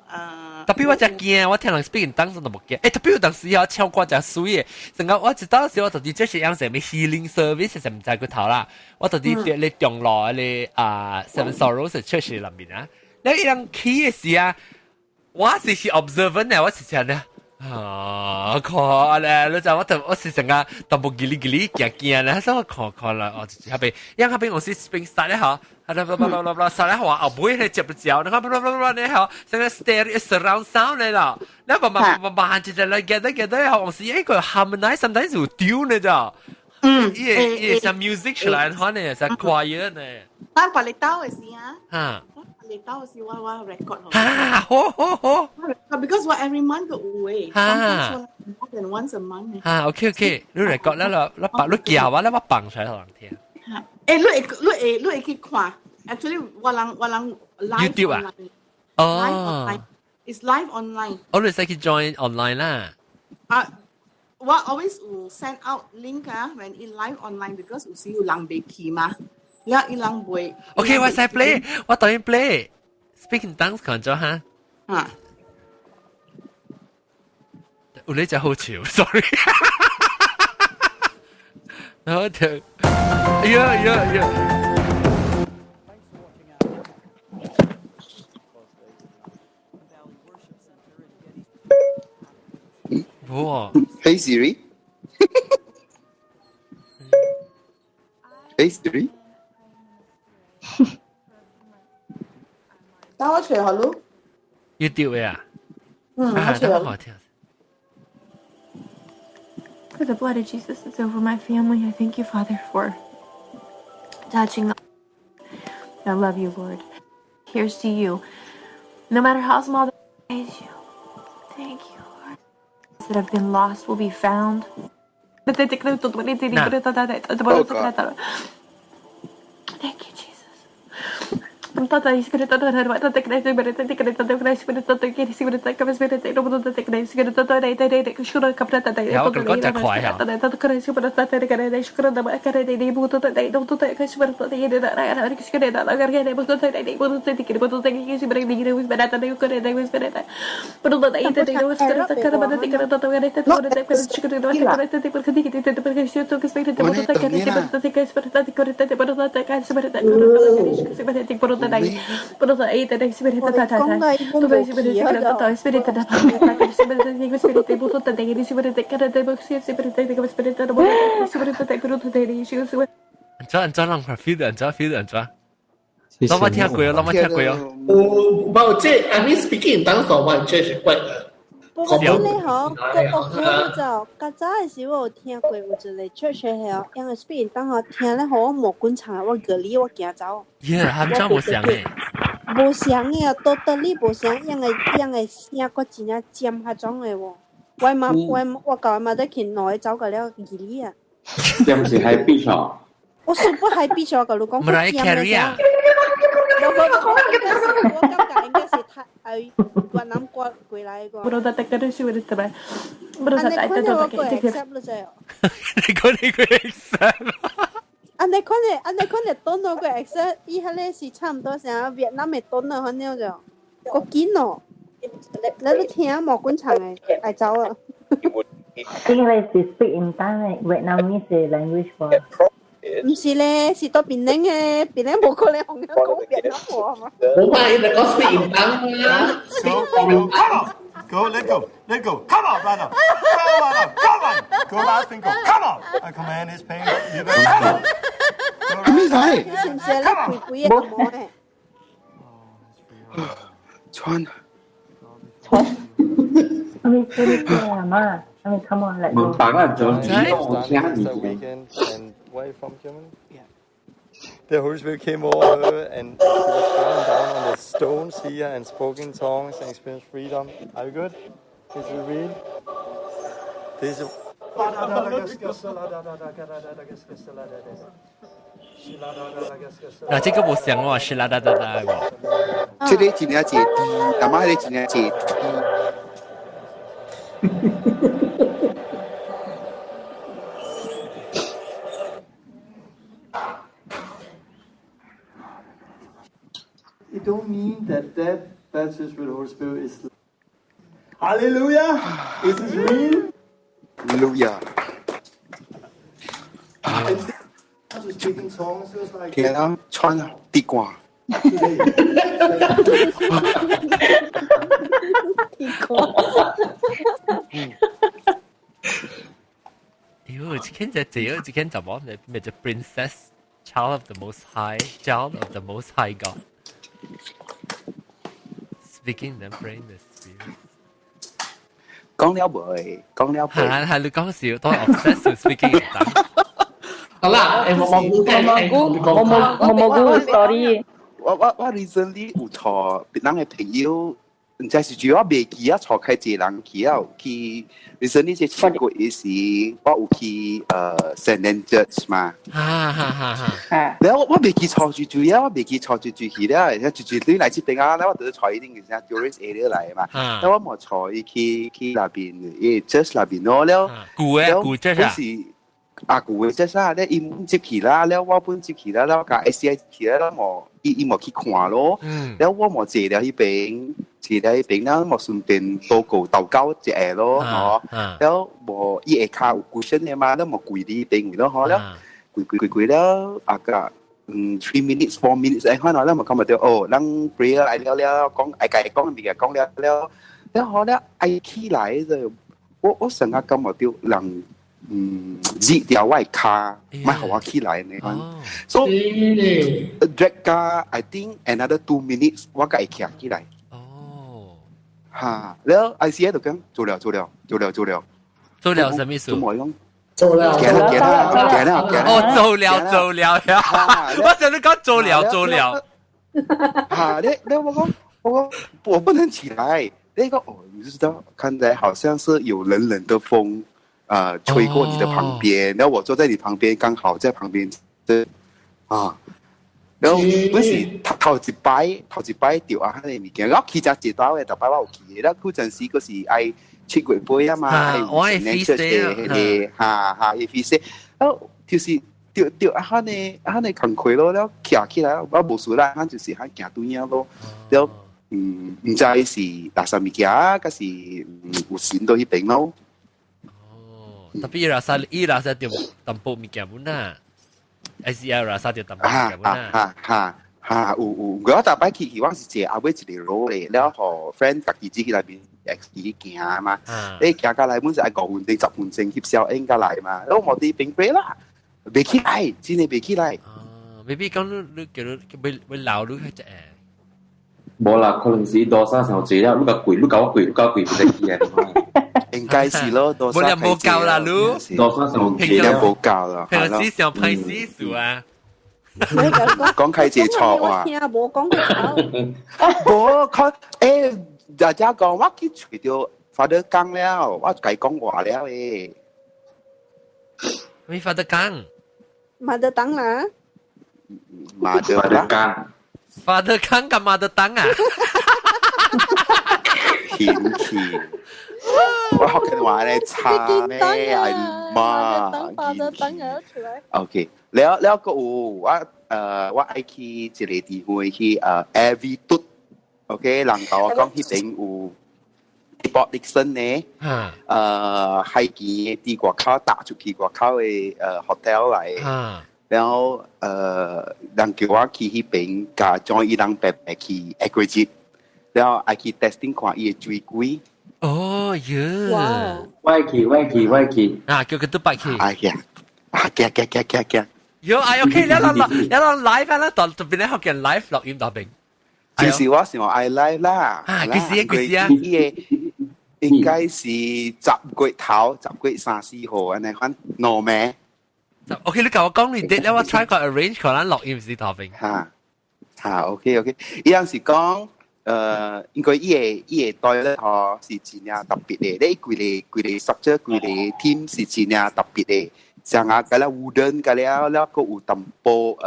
特別我真驚，我聽人 speak in tongues 都無驚。欸，特別有當時啊，唱歌真媠的，成個我一當時我到底這是樣啥物 healing service，是毋知個頭啦。我到底佇咧中路咧啊 Seven Sorrows church 內面啊，你人起的時啊。我是是 observant 咧，我是啥呢？啊，看咧，你知我就我是成個淡薄嘰哩嘰哩驚驚咧，所以我看看啦，哦，下邊，因下邊我是邊殺咧嗬，啊啦啦啦啦啦，殺咧話後尾咧接不着，你看啦啦啦咧嗬，成個 stereo surround sound 咧啦，你慢慢慢慢就就來 get 得 get 得，我是一個 harmonize sometimes 有丟呢咋，伊伊像 music 出來的話呢，像 choir 呢。咱別你兜的時啊。哈。你兜時我我 record 哈，好好好。 Because 我 every month 都有誒，sometimes more than once a month。哈，OK OK，你 record 了了，你把你叫我，你我放出來予人聽。欸，你會你會你會去看？Actually，我人我人 live YouTube 啊？哦。 It's live online。我你使去 join online 啦。啊，我 always 有 send out link 啊，when it live online because 有時有人袂去嘛。了伊人袂。 OK，我使 play，我當然 play。Speak in tongues 看咗哈。啊。有你真好笑，sorry。然後就，哎呀呀呀！哇！Hey Siri。 Hey Siri。等我隨下咯。要掉嘅啊？嗯，我隨下。聽。 For the blood of Jesus is over my family. I thank you, Father, for touching. I love you, Lord. Here's to you. No matter how small the praise you. Thank you, Lord. That have been lost will be found. Thank you, Jesus. 有佢講就快啊！按怎人 feel 到，按怎 feel 到，按怎？攞冇聽過哦，攞冇聽過哦。有冇這 I mean speaking 當時我這是怪的。不過咧吼，我就較早的時我有聽過有一個 church 的，因為 speaking 當吼聽咧，予我毛管欉，我個理我驚走。耶，含怎無相的？無相的，都得你無相，樣個樣個聲閣真正尖彼種的喎。我媽我我舊阿媽都去兩個走過了義理啊。這毋是 high pitch 哦。我是不 high pitch 我甲你講，唔係 carry 啊。我我感覺應該是太越南過過來個。按呢款的我過 accept 了就。你講你個 accept。按呢款的按呢款的當到個 accept，伊彼個是差唔多像越南的當到反正就，閣緊哦。你聽毛管欉的愛走啊。這個是 speak in tongue Vietnamese language 喎。唔是咧，是到檳城嘅，檳城無可能同佢講越南話嘛。我怕伊來講 speak in tongue 啊。 Go, go, come on, go, let go, let go, come on, brother, go, brother, come on, go last and go, come on. I command his pain, you go, come on. 咩嚟？是唔是咧？鬼鬼嘅毛咧？穿穿。我咪這裡聽啊媽，我咪 come on 嚟。冇白啊，就只我聽你。 Where are you from, Germany? Yeah. The Holy Spirit came over her and she was falling down on the stones here and spoke in tongues and experienced freedom. Are you good? Is it real? This is. 嗱，這個冇想喎，是啦啦啦啦喎。這個真正濟低，阿媽迄個真正濟低。 It don't mean that that baptism with the Holy Spirit is Hallelujah! Is this real? Hallelujah. 聽啊，穿啊，地瓜。地瓜。妖，這間就這，這間就冇咩咩叫 Princess Child of the Most High, Child of the Most High God. Speaking and praying the Spirit. 講了未？講了未？係係，你講笑，都 obsessed with speaking in tongues。好啦，誒，我冇我冇我冇我冇 story。我我我 recently 有帶別人的朋友，毋知是主要袂記啊，帶開一個人去啊，去 recently 這七個月時，我有去聖誕節嘛。哈哈哈哈！然後我袂記帶住住啊，我袂記帶住住去了，住住對來這邊啊，我就是帶伊定是啥 tourist area 來嘛。然後我冇帶伊去去那邊，伊 church 那邊咯了。舊的舊 church 啊。阿舊嘅啫啥咧，伊接去啦，了我本接去啦，了共 SCI 去啦，了無伊伊無去看咯，了我無坐了彼邊，坐了彼邊，了無順便禱告禱告一下咯，嗬，了無伊下跤有 cushion 的嘛，了無跪佇邊咯，嗬，了跪跪跪跪了，啊個 3 minutes 4 minutes 哎，看到了無感覺到哦，咱 prayer 來了了，講愛共伊講物件講了了，了好了愛起來就，我我成日感覺到人。熱掉我的跤，莫予我起來呢。So drag 加 I think another 2 minutes 我才會徛起來。哦。哈，了 ICA 就講做了做了做了做了。做了什麼意思？做了。行啦行啦行啦行啦。哦，做了做了呀！我想你講做了做了。哈，你你我講我講我不能起來。那個哦，你知道，看起來好像是有冷冷的風。吹過你的旁邊，然後我坐在你旁邊，剛好在旁邊，這啊，然後嗰時頭一擺，頭一擺著啊，彼个物件，我去食一道的，逐擺我有去的，了嗰陣時閣是愛七月尾啊嘛，愛 feast 彼个，哈哈，伊 feast，哦，就是著著啊，彼个啊，彼个工課咯，了徛起來，我無事啦，就是彼行對影咯，了毋知是垃圾物件，抑是有神佇彼邊咯。 Tapi 伊 rasa 伊 rasa 著淡薄物件本啊，還是伊 rasa 著淡薄物件本啊。哈哈哈，有有，我逐擺去去，我是坐後尾一個路咧，了予 friend 家己自己內面自己行嘛。你行過來，本是愛5分鐘、10分鐘翕相影過來嘛。我無佇邊過啦，袂起來，真的袂起來。哦，maybe 講你你叫你會會老你去食。無啦，可能是多少傷濟了，你共跪，你共我跪，你共我跪袂得起來。應該是咯，多冇人冇夠啦，你多少傷濟了，無夠啦。平時上歹死數啊！講開一個錯話。聽無講過無看，欸，大家講我去揣著 Father 講了，我共伊講話了誒。咩 Father 講？ Mother 當啦。 Mother 講。 Father 講佮 Mother 當啊？天氣。我學緊話咧差咩？係嘛？Father 當啊出來。 OK，了了閣有我我愛去一個地方去Abbey OK，人共我講彼邊有 Port Dickson 呢，海墘佇外口搭出去外口的hotel 來，然後人叫我去彼邊，共 join 伊人白白去 Aquajet，然後愛去 testing 看伊的水龜。哦喲！我愛去，我愛去，我愛去。啊，叫佢都白去。哎呀，啊，行行行行行。喲，哎，OK，你啷你啷 live 啦，特特別你學見 live 錄音大邊。就是我想愛 live 啦。啊，幾時啊？幾時啊？伊個應該是10月頭，10月3、4號按呢款兩暝。 OK，你共我講你啲，你我 try 個 arrange 可能錄音是頭邊。哈，哈，OK OK，伊陣是講。因為伊個 toilet 吼是真正特別的，你規个規個 structure 規个 theme 是真正特別的，像啊，佮了 wooden 佮了了，閣有淡薄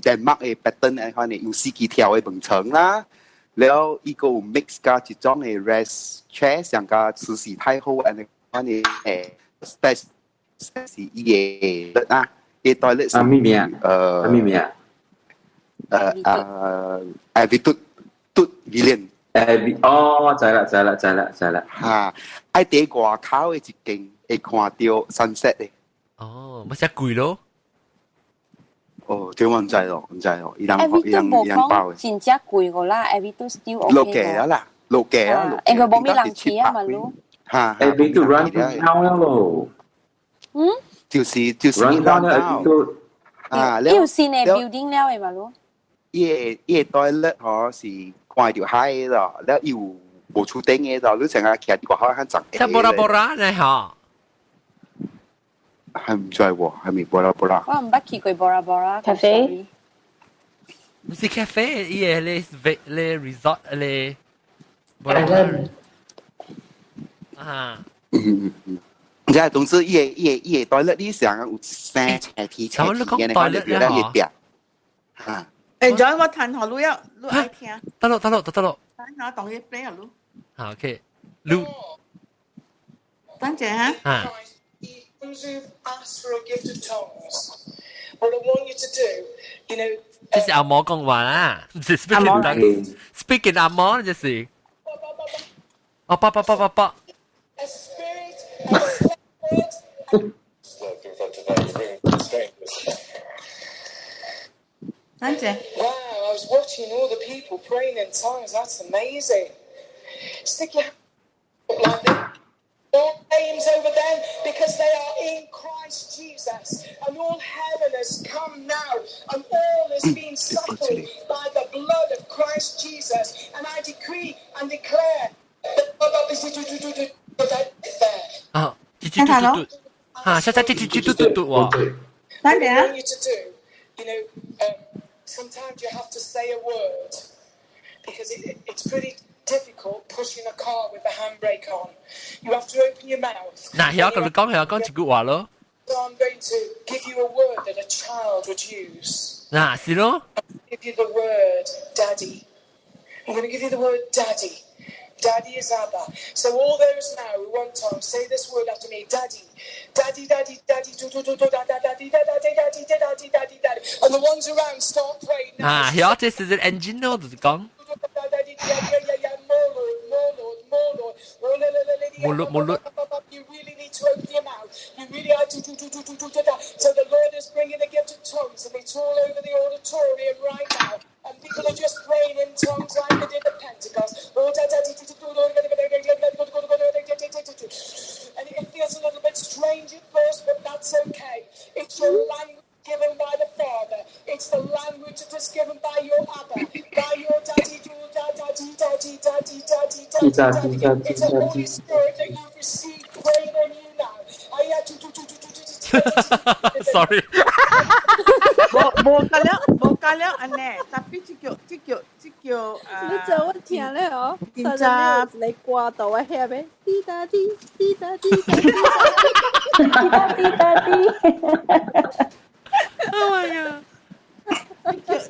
Denmark 的 pattern 按款的，有四幾條的門層啦，了伊閣有 mix 佮一種的 rest chair，像佮慈禧太后按呢款的誒，是伊個啊，伊 toilet 是啥物名？啥物名？Abbey 嘟 William，哦，知啦知啦知啦知啦，哈，愛佇外口的一間會看著 sunset 的。哦，乜只貴咯？哦，這我毋知咯，毋知咯，伊人伊人伊人包的。真正貴個啦，Abbey still OK。落價啊啦，落價啊，應該無咩人去啊嘛，囉。哈，Abbey run down 了咯。嗯？就是 run down 了 Abbey 啊，有新的 building 了的嘛，囉。伊個伊個 toilet 吼是看著海的咯，了伊有無厝頂的咯，你成日徛佇外口較長。即 Bora Bora 呢吼？係毋知喎，係咪 Bora Bora？我毋捌去過 Bora Bora cafe。毋是 cafe，伊個咧咧 resort 咧 Bora Bora。啊。嗯嗯嗯。即係總之，伊個伊個伊個 toilet 你上有生斜梯斜梯嘅，你看就了伊壁。嚇。誒，John，我彈予你啊，你愛聽。得咯得咯得咯。等下當伊 play 啊，你。好，OK，你。等陣哈。啊。ones who've asked for a gift of tongues, what I want you to do, 這是阿毛講話啦，唔是 speaking tongues speaking 阿毛這是。哦，八八八八八。 A spirit, a shepherd, Slept in front of a room full of strangers. 等陣。 Wow, I was watching all the people praying in tongues. That's amazing. Stick your hand up like this. All names over them because they are in Christ Jesus. And all heaven has come now, and all has been settled by the blood of Christ Jesus. And I decree and declare that there. 啊，嘟嘟嘟嘟，嚇，實在嘟嘟嘟嘟嘟嘟喎。等 What 陣 I 啊 want you to do, sometimes you have to say a word because it's pretty difficult pushing a car with the handbrake on. You have to open your mouth. 嗱，曉同你講，曉講一句話咯。 So I'm going to give you a word that a child would use. 嗱，是咯。 Give you the word daddy. I'm going to give you the word daddy. Daddy is Abba. So all those now who want tongues, say this word after me. Daddy. Daddy, daddy, daddy, do, do, do, do, da, da, daddy, da, daddy, daddy, da, daddy, daddy, daddy. And the ones around start praying now. 啊，曉這是隻 engine 咯，就是講。 Daddy, yeah, yeah, yeah, yeah, more Lord, more Lord, more Lord. Oh, la, la, la, la, 冇律冇律。 You really need to open your mouth. You really are to do, do, do, do, do, do, do. So the Lord is bringing the gift of tongues, and it's all over the auditorium right now. And people are just praying in tongues like they did at Pentecost. Oh, da, da, di, di, di, do, do, do, do, do, do, do, do, do, do, do, do, do, do, do. And it feels a little bit strange at first, but that's okay. It's your language given by the Father. It's the language that is given by your Abba, by your daddy, your daddy, daddy, daddy, daddy, daddy, Daddy, daddy. daddy, It's the Holy daddy. Spirit that you've received praying on you now. Aya, tu, tu, tu, tu, tu, tu, tu, tu, tu. Sorry。無無加了，無加了按呢，tapi 這叫這叫這叫啊。你做我聽咧哦，真實在你有一個歌到我遐咩？滴答滴滴答滴答滴滴答滴答滴。 Oh my god！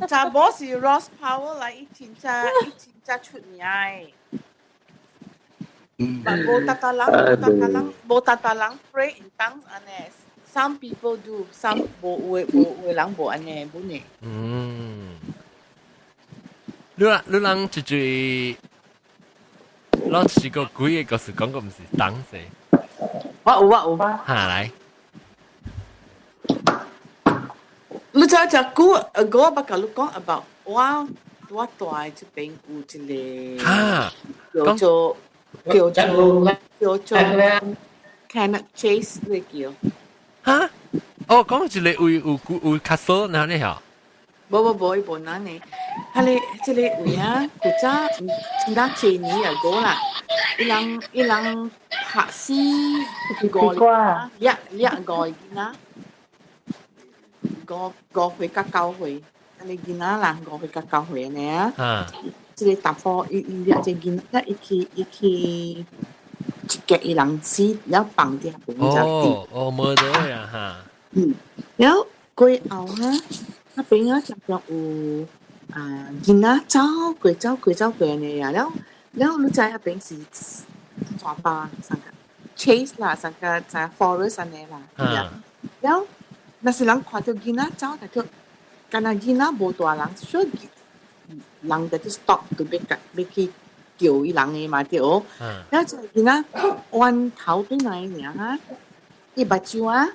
查某是 Ross Power 來，伊真正伊真正出名的。但無逐逐人，無逐逐人，無逐逐人 pray in tongues 按呢。Some people do, some 無有的無有的人無按呢，無呢。嗯，你人你人就最，攞試過幾個故事講過唔是當死。我有我有。下來。你知隻久，我捌共你講 about 我我大這邊有一個叫做叫做叫做 Cannock Chase 你叫。哈？哦，講一個有有有 castle 那呢嚇？無無無，伊無哪呢？彼个這个位啊，古早真早濟年也過啦，伊人伊人拍死五個，掠掠五個囡仔，五五歲佮九歲，按呢囡仔啦，五歲佮九歲按呢啊。啊。這个查埔伊伊掠這囡仔，伊去伊去一結伊人死，了放佇遐邊只哦哦，無得呀哈。嗯，了過後啊。那邊啊，常常有啊囡仔走過走過走過按呢啊，了了你知彼邊是山巴上個 chase 啦，上個在 forest 按呢啦，了若是人看著囡仔走，就敢若囡仔無大人，所以人就 stop 就欲共欲去叫伊人的嘛對。了這個囡仔彎頭轉來爾哈，伊目睭啊。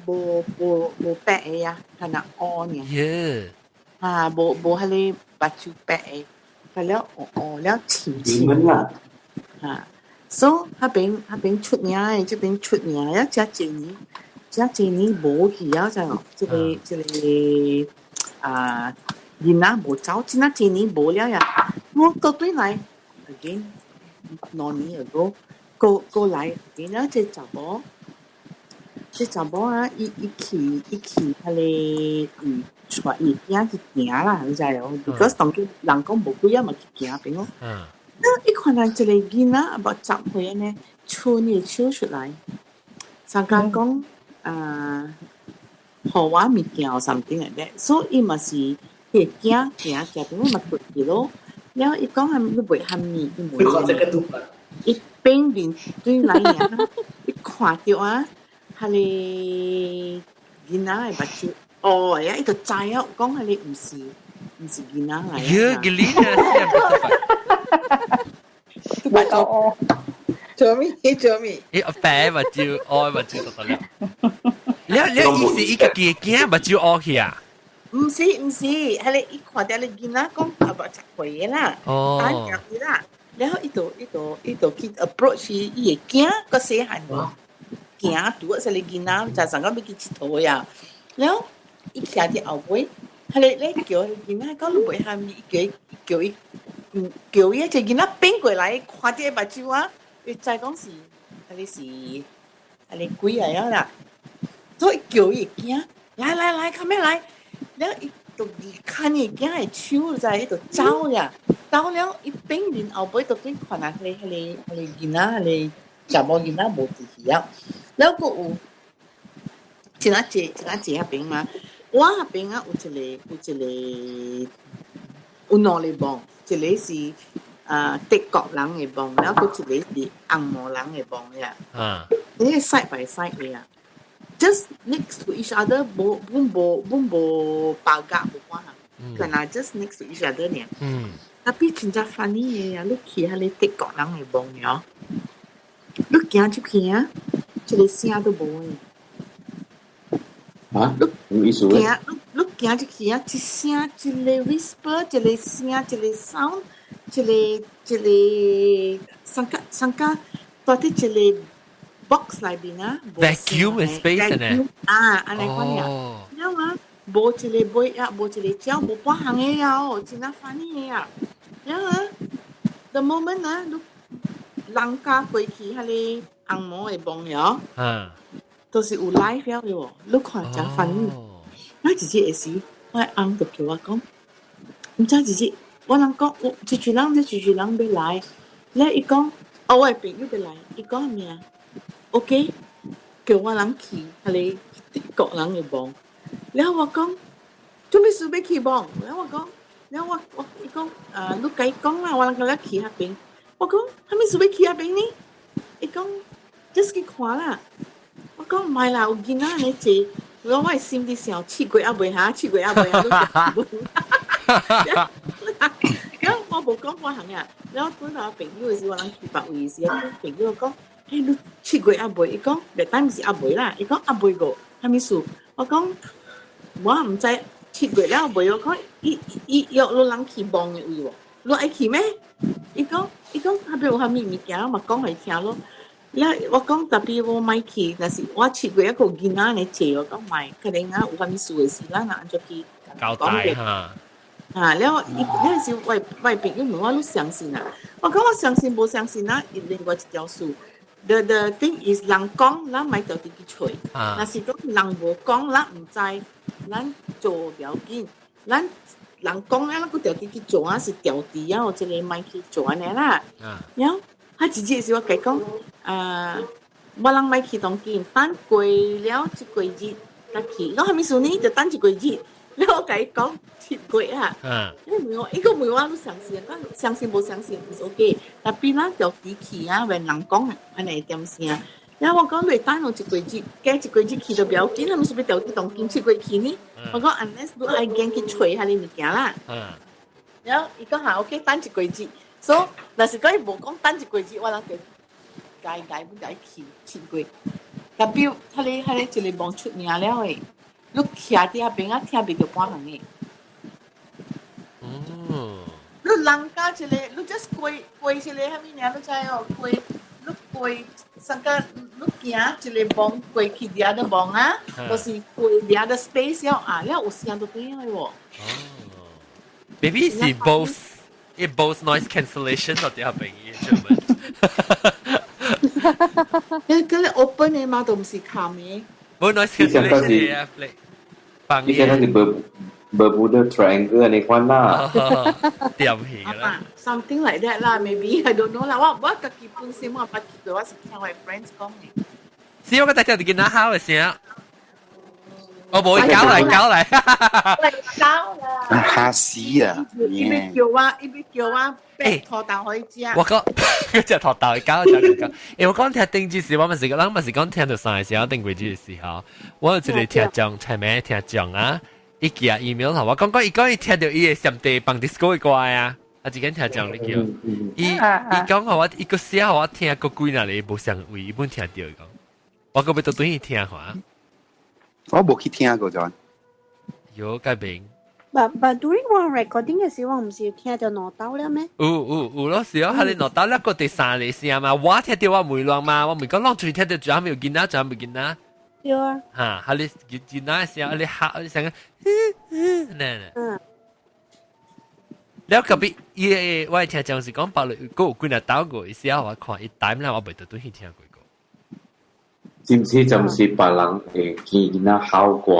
無無無白的啊，敢若烏爾。耶！啊，無無彼个目睭白的，彼了烏烏了深深啦。啊，所以彼邊彼邊出名的，這邊出名的，這濟年，這濟年無去啊，知無？這个這个啊，囡仔無走，這若濟年無了呀。我過轉來，again，兩年 ago，過過來，囡仔這查某。這查某啊，伊伊去伊去彼个伊帶伊囝去行啦，你知無？because 當今人講無幾仔嘛去行邊哦。那伊看到一個囡仔無10歲按呢，伸伊手出來，相共講啊，予我物件 something like that，所以伊嘛是彼個囝行行邊嘛過去咯。了伊講係你袂喊物，伊問。你看這個圖伊變面對來爾，伊看著啊。彼個囡仔的目睭，哦，呀，伊就知影講彼個毋是囡仔來。耶，吉利呢？目睭哦。做咩？做咩？伊白目睭，烏目睭就得了。你意思伊家己的囝目睭烏去啊？毋是毋是，彼個伊看著你囡仔講阿伯10歲的啦，打入去啦，然後伊就去 approach 伊的囝，閣細漢行拄啊，這個囡仔就上個欲去𨑨迌呀，然後伊徛佇後尾，彼個咧叫彼個囡仔講你袂喊伊，叫伊叫伊，叫伊一個囡仔變過來，看著目睭啊，伊知講是彼個是彼個鬼來啊啦，所以叫伊囝來來來，較咩來。了伊就牽伊囝的手在，伊就走呀，走了伊變面後尾就對看啊，彼個囡仔，彼個查某囡仔無佇去啊。了閣有一仔濟一仔濟彼邊嘛，我彼邊啊有一個有兩个墓，一个是啊德國人的墓，了閣一个是紅毛人的墓呀。彼个 side by side 的啊。just next to each other，無本無本無包夾無關係，可能 just next to each other 爾。Tapi 真正 funny 的啊，你去彼个德國人的墓爾，你行入去啊，一个聲都無的。啊？什麼意思咧？行，你行入去啊，一聲一个 whisper，一个聲，一个 sound，一个一个上個上個，蹛佇一个 box 內面啊，vacuum space 呢？啊，按呢款爾，你知嘛？無一个尾啊，無一个鳥，無半項的啊，哦，真正 funny 的啊！然後啊，the moment 啊，你人家過去彼个紅毛的墓了，都是有 life 了的喎，你看真 funny。我一日會時，我翁就叫我講，毋知一日，我人講，有一群人，這一群人欲來，了伊講，哦，我的朋友欲來，伊講啥物啊？OK，叫我人去，彼个德國人的墓。了我講，做咩事欲去墓？了我講，了我伊講，啊，你共伊講啦，我人共你去彼邊。我講，啥物事欲去彼邊呢？伊講，just 去看啦。我講，毋愛啦，有囡仔按呢濟，我我的心佇想，7月猶未哈，7月猶未哈，了我無講半項啊。了本來朋友的時，我人去別位時，朋友講，欸，你七月猶未？伊講，袂等是猶未啦。伊講猶未個，啥物事？我講，我毋知七月了未？我講，伊伊約你人去墓的位無？你愛去咩？伊講，伊講彼邊有啥物物件，我嘛講予伊聽咯。了我講 tapi 我莫去，若是我七月猶閣有囡仔按呢濟，我講莫，可能啊有啥物事的時，咱若按怎去交代哈。啊，了伊那時我朋友問我你相信啊？我講我相信無相信啊？另外一條事。The thing is 人講，咱莫著直去揣。若是講人無講，咱毋知，咱做袂要緊。咱人講啊，咱閣著直去做啊，是調治啊，有這个莫去做按呢啦。了，啊，一日時我共伊講，啊，我人莫去當緊，等過了一個月才去。伊講啥物事呢？就等一個月。了我共伊講七月啊。伊問我，伊閣問我你相信？講相信無相信是 OK。Tapi 咱著直去啊，免人講按呢點聲。了我講你等我一個月，過一個月去就袂要緊，啥物事欲著去當緊七月去呢？我講 unless 你愛揀去揣彼个物件啦。了伊講哈 OK，等一個月。所以若是講伊無講等一個月，我人就該該不該去七月。Tapi 彼個一个墓出名了的，你徛佇彼邊啊，聽袂著半項的。你人家一个，你 just 過過一個啥物爾，你知哦？過你過上個你行一个墓過去 the other 墓啊，就是過 the other space 了啊，了有聲都對的喎。 Maybe 是 Bose，伊 Bose noise cancellation 到佇彼邊伊專門。你嗰個 open 的嘛，都毋是冚的。冇 noise cancellation 的啊，放以前那是 Bermuda Triangle 那款啦。掂起啦。 Something like that 啦，maybe I don't know 啦。我家己本身我捌去過，我是聽我 friends 講的。是我個大家就見他好嘅聲。我冇搞嚟搞嚟。喂，搞啦！嚇死啊！伊欲叫我，伊欲叫我白塗豆予伊食。我講佢隻塗豆搞就搞。欸，我講聽頂之時，我咪是咱咪是講聽到三個時候，頂過之時候，我有一個聽眾，聽咩聽眾啊？伊寄 email 同我講講，伊講伊聽到伊的上帝放 disco 的歌啊！啊，一間聽眾你叫，伊伊講予我，伊閣寫予我聽，閣幾若个無相位，伊本聽著伊講，我閣欲倒轉去聽看。我無去聽過就。有改變。 But during 我 recording 嘅時，我唔是聽到兩刀了咩？有有有咯，是哦，係你兩刀了個第三個聲嘛，我聽到我問亂嘛，我問講攏出去聽到仲還沒有囡仔，仲還沒有囡仔。對啊。哈，係你囡仔聲，你嚇，你聲個，呢呢。了隔壁伊我聽講是講別落閣有幾若刀個，伊寫我看伊 time 啦，我袂特轉去聽過個。是毋是就是別人會見囡仔哭歌？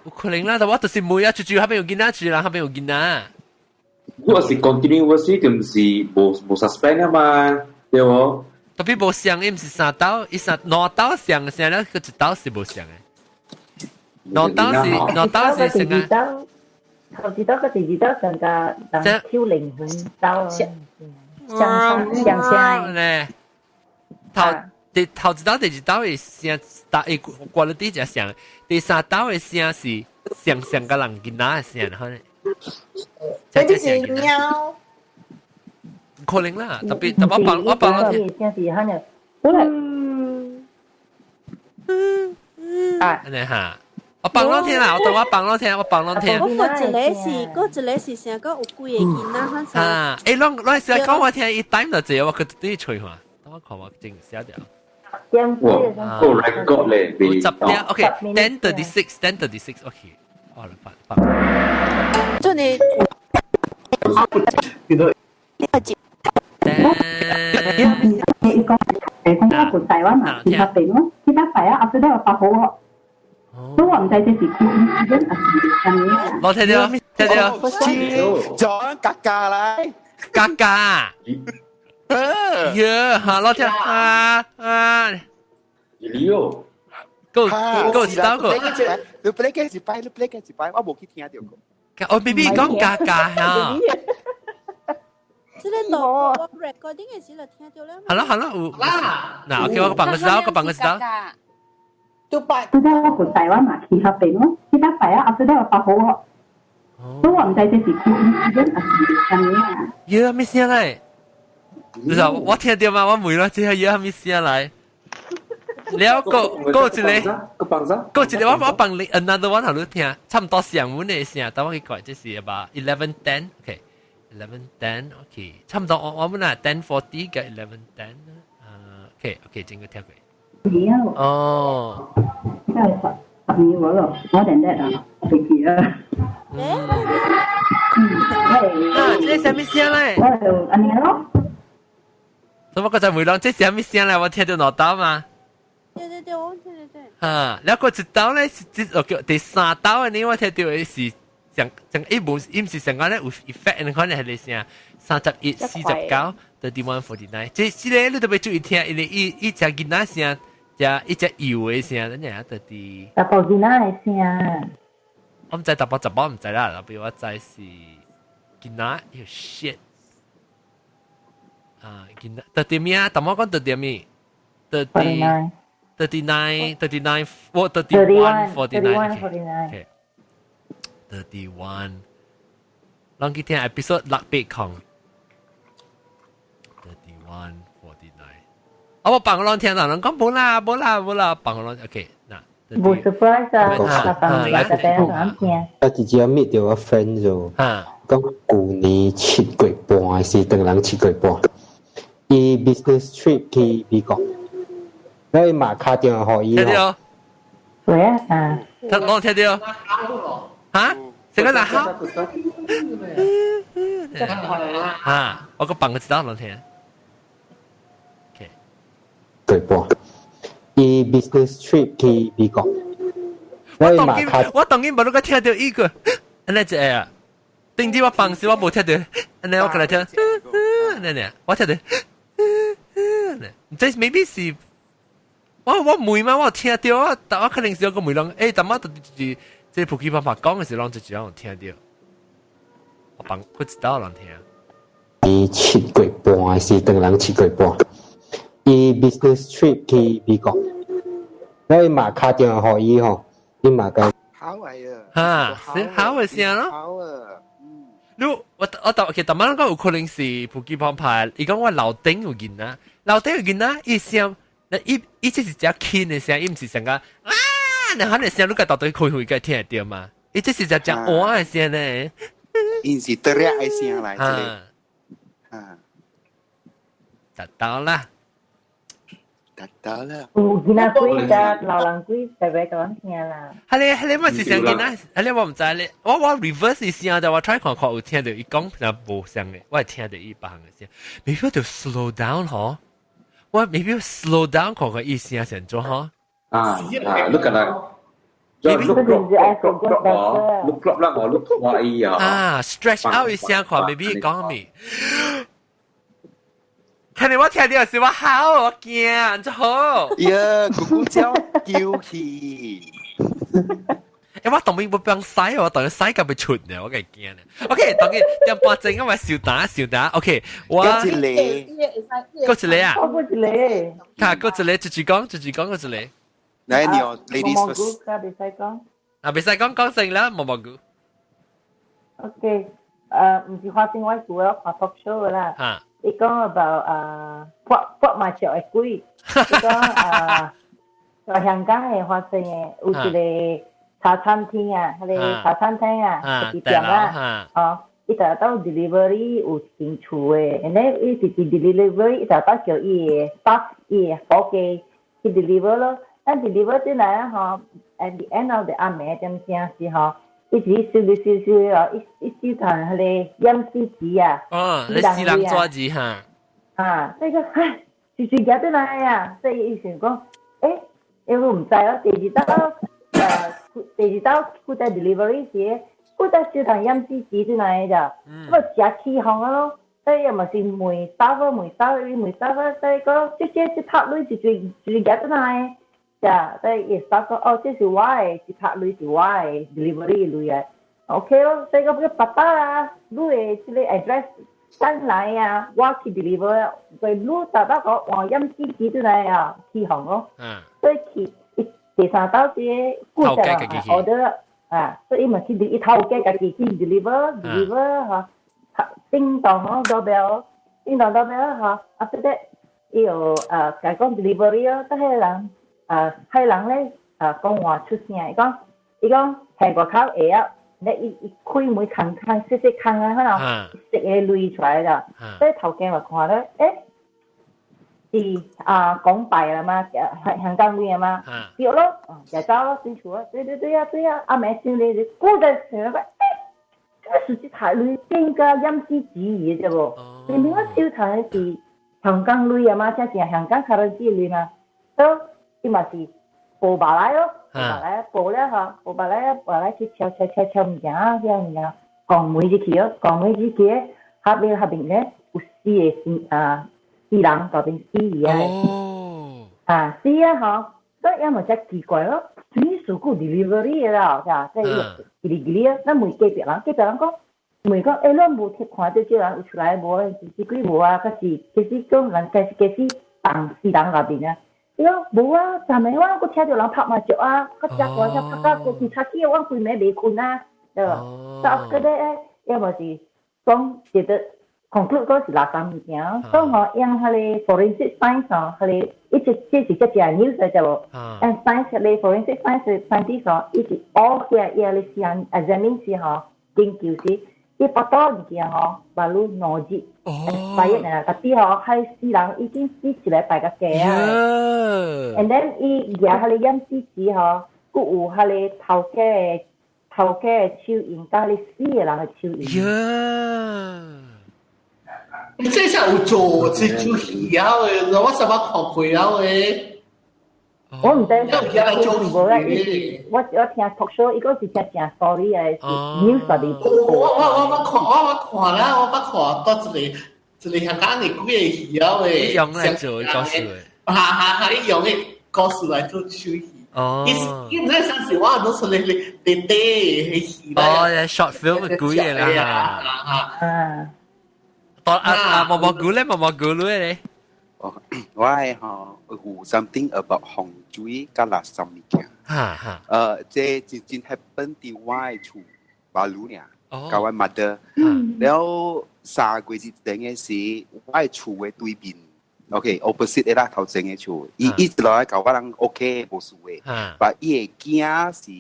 有可能啦，但我就是問啊，就就彼邊有囡仔，就人彼邊有囡仔。如果是 continuous 就毋是無無 suspend 啊嘛，對無？ Tapi 無相，伊毋是三刀，伊三兩刀相，聲了閣一刀是無相的。兩刀是兩刀是成啊。頭一刀佮第二刀上個人抽靈魂刀，相相相聲咧。頭第頭一刀、第二刀的聲，大會掛了啲只聲，第三刀的聲是像像個人囡仔的聲，可能。這是貓。可能啦，特別特別我幫我幫我聽。聲是可能，本來，啊，按呢哈。我放攏聽啦，我當我放攏聽，我放攏聽。我閣一个是，閣一个是成個有幾個囡仔，反正。啊，欸，攏攏是講我聽，伊 time 就濟，我閣對吹看，等我看我真寫掉。哇，個 record 咧，有十點，OK，10:36，10:36，OK，好了，放放。真的。你講誒，講我台灣嘛，其他邊咯，其他擺啊，後頭我發好我。所以我毋知這是 coincidence 還是啥物啊。我聽到，聽到。裝格格來，格格。耶，哈，老聽啊啊。有。夠夠知道個。你 play 幾一擺，你 play 幾一擺，我無去聽著過。我 B B 講格格哈。這個錄我 recording 的時就聽到了。好啦好啦，有。嗱，OK，我放個知道，我放個知道。都擺。拄則我去台灣嘛，去彼邊咯，其他擺啊，後頭我發好我。所以我毋知這是 coincidence 還是啥物啊。耶，咩聲來？你知我聽到嘛？我問啦，這下耶咩聲來？了閣閣一个，閣放啥？閣一个，我我放你 another one 予你聽，差毋多上阮的聲，等我去看，這是 about 11:10，OK，11:10，OK，差毋多我我們啊 10:40佮 11:10，啊，OK OK，這個聽過。哦。應該係十十年嗰咯，我定得啊，我未記啊。嗯，啊，這啥物聲咧？我就按呢咯。怎麼剛才問人這啥物聲咧？我聽到兩刀嘛。對對對，我聽對對。啊，了閣一刀咧是這叫第三刀的呢，我聽到的是上上伊無伊毋是上講咧有 effect，你看咧係個聲3149 31 49，這這个你特別注意聽，因為伊伊隻囡仔聲，隻一隻幼的聲，咱爾得佇。查埔囡仔的聲。我毋知查埔查某毋知啦，特別我知是囡仔，喲 shit。啊，囡仔，得佇咩啊？淡薄講得佇咩？得佇。39, 39, 我 31, 49, okay. 31. 咱去聽 episode 六八空。31, 49. 啊，我放攏聽啦，人講無啦，無啦，無啦，放攏 OK，嗱。無 surprise 啊，放來個聽聽。啊，直接 meet 到我 friend 就，講舊年7月半是當人7月半，伊 business trip 去美國。你嘛敲電話予伊聽到？對啊，啊。聽我聽到。嚇？這個哪好？嚇！我閣放個一道攏聽。OK。對半，伊 business trip 去美國。我當今我當今無你閣聽到伊個，按呢一個啊。頂次我放時我無聽到，按呢我過來聽，按呢我聽到，這 maybe 是。我問嘛，我聽到啊，但我可能是有個問人，欸，但我就是這普及方法講的時候，攏就是讓聽到。我幫不知道人聽。伊7月半是當人7月半，伊 business trip 去美國，那伊嘛敲電話予伊吼，伊嘛講。好嚟啊！嚇，是好嘅聲咯。好啊！你我我其實慢講有可能是普及方法，伊講我樓頂有囡仔，樓頂有囡仔，伊聲，那伊伊這是只輕的聲，伊毋是上個啊，你可能聲你個到底開會個聽得到嘛？伊這是只只換的聲呢。伊是得了的聲來，這個。啊，達到啦，達到啦。有囡仔鬼加老人鬼特別講聽啦。係咧係咧，嘛是上囡仔，係咧我毋知咧，我 reverse 聲就我 try 看看有聽到伊講就無像嘅，我會聽到伊別項嘅聲。maybe 就 slow down 嗬，我 maybe slow down 看看伊聲成怎嗬。啊啊，你敢若。就 look drop drop drop 哦，look drop 啦，我 look 拖伊啊。啊，stretch out 伊聲看，maybe 講咩？看你我聽到是我好，我驚，真好。呀，咕咕叫叫去。欸，我當面不幫洗，我當洗甲被出呢，我計驚呢。OK，當然點半鐘我咪小打小打。OK，我。過一個。過一個啊。過一個。卡過一個，直直講，直直講過一個。來，你哦，ladies first。袂使講。啊，袂使講講成啦，毛毛菇。 OK，毋是發生我舊我看 talk show 啦。嚇。伊講 about 搏搏麻雀的鬼，伊講在香港的發生的有一個茶餐廳啊，彼個茶餐廳啊，一店啊，哦，伊就到 delivery 有一間厝的，and then 伊直直 delivery，伊就到叫伊的 staff 伊的伙計去 deliver 咯。咱 deliver 進來啊吼，at the end of the 暗暝點鐘時吼，伊直收收收收哦，伊伊收到彼個驗屍紙啊，哦，你死人抓字哈？啊，這個唉，隨隨夾進來啊，所以伊想講，欸，因為毋知哦，第二道負責 delivery 時，負責收到驗屍紙進來咋，我食起哄啊咯。所以嘛是問 staff 問 staff 問 staff，所以講這這這拍鐳是隨隨夾進來。呀，所以伊 staff 講，哦，這是我的，這拍鐳是我的 delivery 鐳啊。OK 咯，所以講爸爸啊，你的這個 address 等來啊，我去 deliver，所以你達到講換驗屍紙進來啊，起哄咯。所以去第三道這個顧客 order 啊，所以伊嘛去伊頭家家己去 deliver deliver 嚇，叮當咯，doorbell，叮當 doorbell 嚇，after that 伊又甲講 delivery 咯，但係人彼人咧講話出聲，伊講伊講喺外口會啊，你伊伊開門空空細細空啊，可能食個鐳出來啦，所以頭家嘛看咧，欸，是啊港幣啦嘛，香港鐳啊嘛，對咯，就走咯，進厝咯，對對對啊對啊，阿妹想你估得想講，欸，這個是一台鐳變甲驗屍紙嘅啫無？明明我收頭的是香港鐳啊嘛，才正香港 currency 鐳嘛，所以伊嘛是報白來咯，報白來報了吼，報白來白來去敲敲敲敲物件啊，遐物件，關門入去咯，關門入去，下邊下邊咧有四個死啊死人嗰邊死去啊，啊死啊吼，所以也嘛才奇怪咯，你事故 delivery 的啦，是啊，這個叽哩叽哩啊，咱問隔壁人，隔壁人講，問講，欸，咱無看到這人有出來無？是幾無啊？可是其實講人其實其實放死人內邊啊。伊講無啊，昨暝我閣聽著人拍麻雀啊，閣食歌聲拍到過去出去，我規暝袂睏啊，對無？所以覺得欸，要麼是講覺得 conclude 講是垃圾物件，講吼用彼個 forensic science 吼，彼個一直這是這正 news 來隻無？and science 彼個 forensic science scientist 吼，伊是學起來伊咧時 examine 時吼，研究時，伊腹肚物件吼，baru 2日。拜日啊，特別吼，彼死人已經死一禮拜較濟啊。And then 伊舉彼個驗屍紙吼，閣有彼個頭家的手印，佮彼個死的人的手印。你這下有做這出戲啊？我什麼看過啊？我毋知，無啦，我我聽 talk show，伊講是聽正 story 的，是 news 內面。我捌看，我捌看啦，我捌看到一個一個香港的幾個戲啊？用來做故事的。哈哈哈！伊用的故事來做手戲。哦。伊伊唔知上次我都是你你你啲戲哦，short film 嘅鬼嘢啦。啊。當啊啊毛毛菇咧，毛毛菇咧。我係嗬有 something about 風水佮垃圾物件。哈哈。這真真 happen 佇我的厝巴魯爾，佮我 mother。了3個月之前的時，我的厝的對面，OK，opposite 的啦，頭前的厝，伊一直來共我人 OK 無事的，但伊的囝是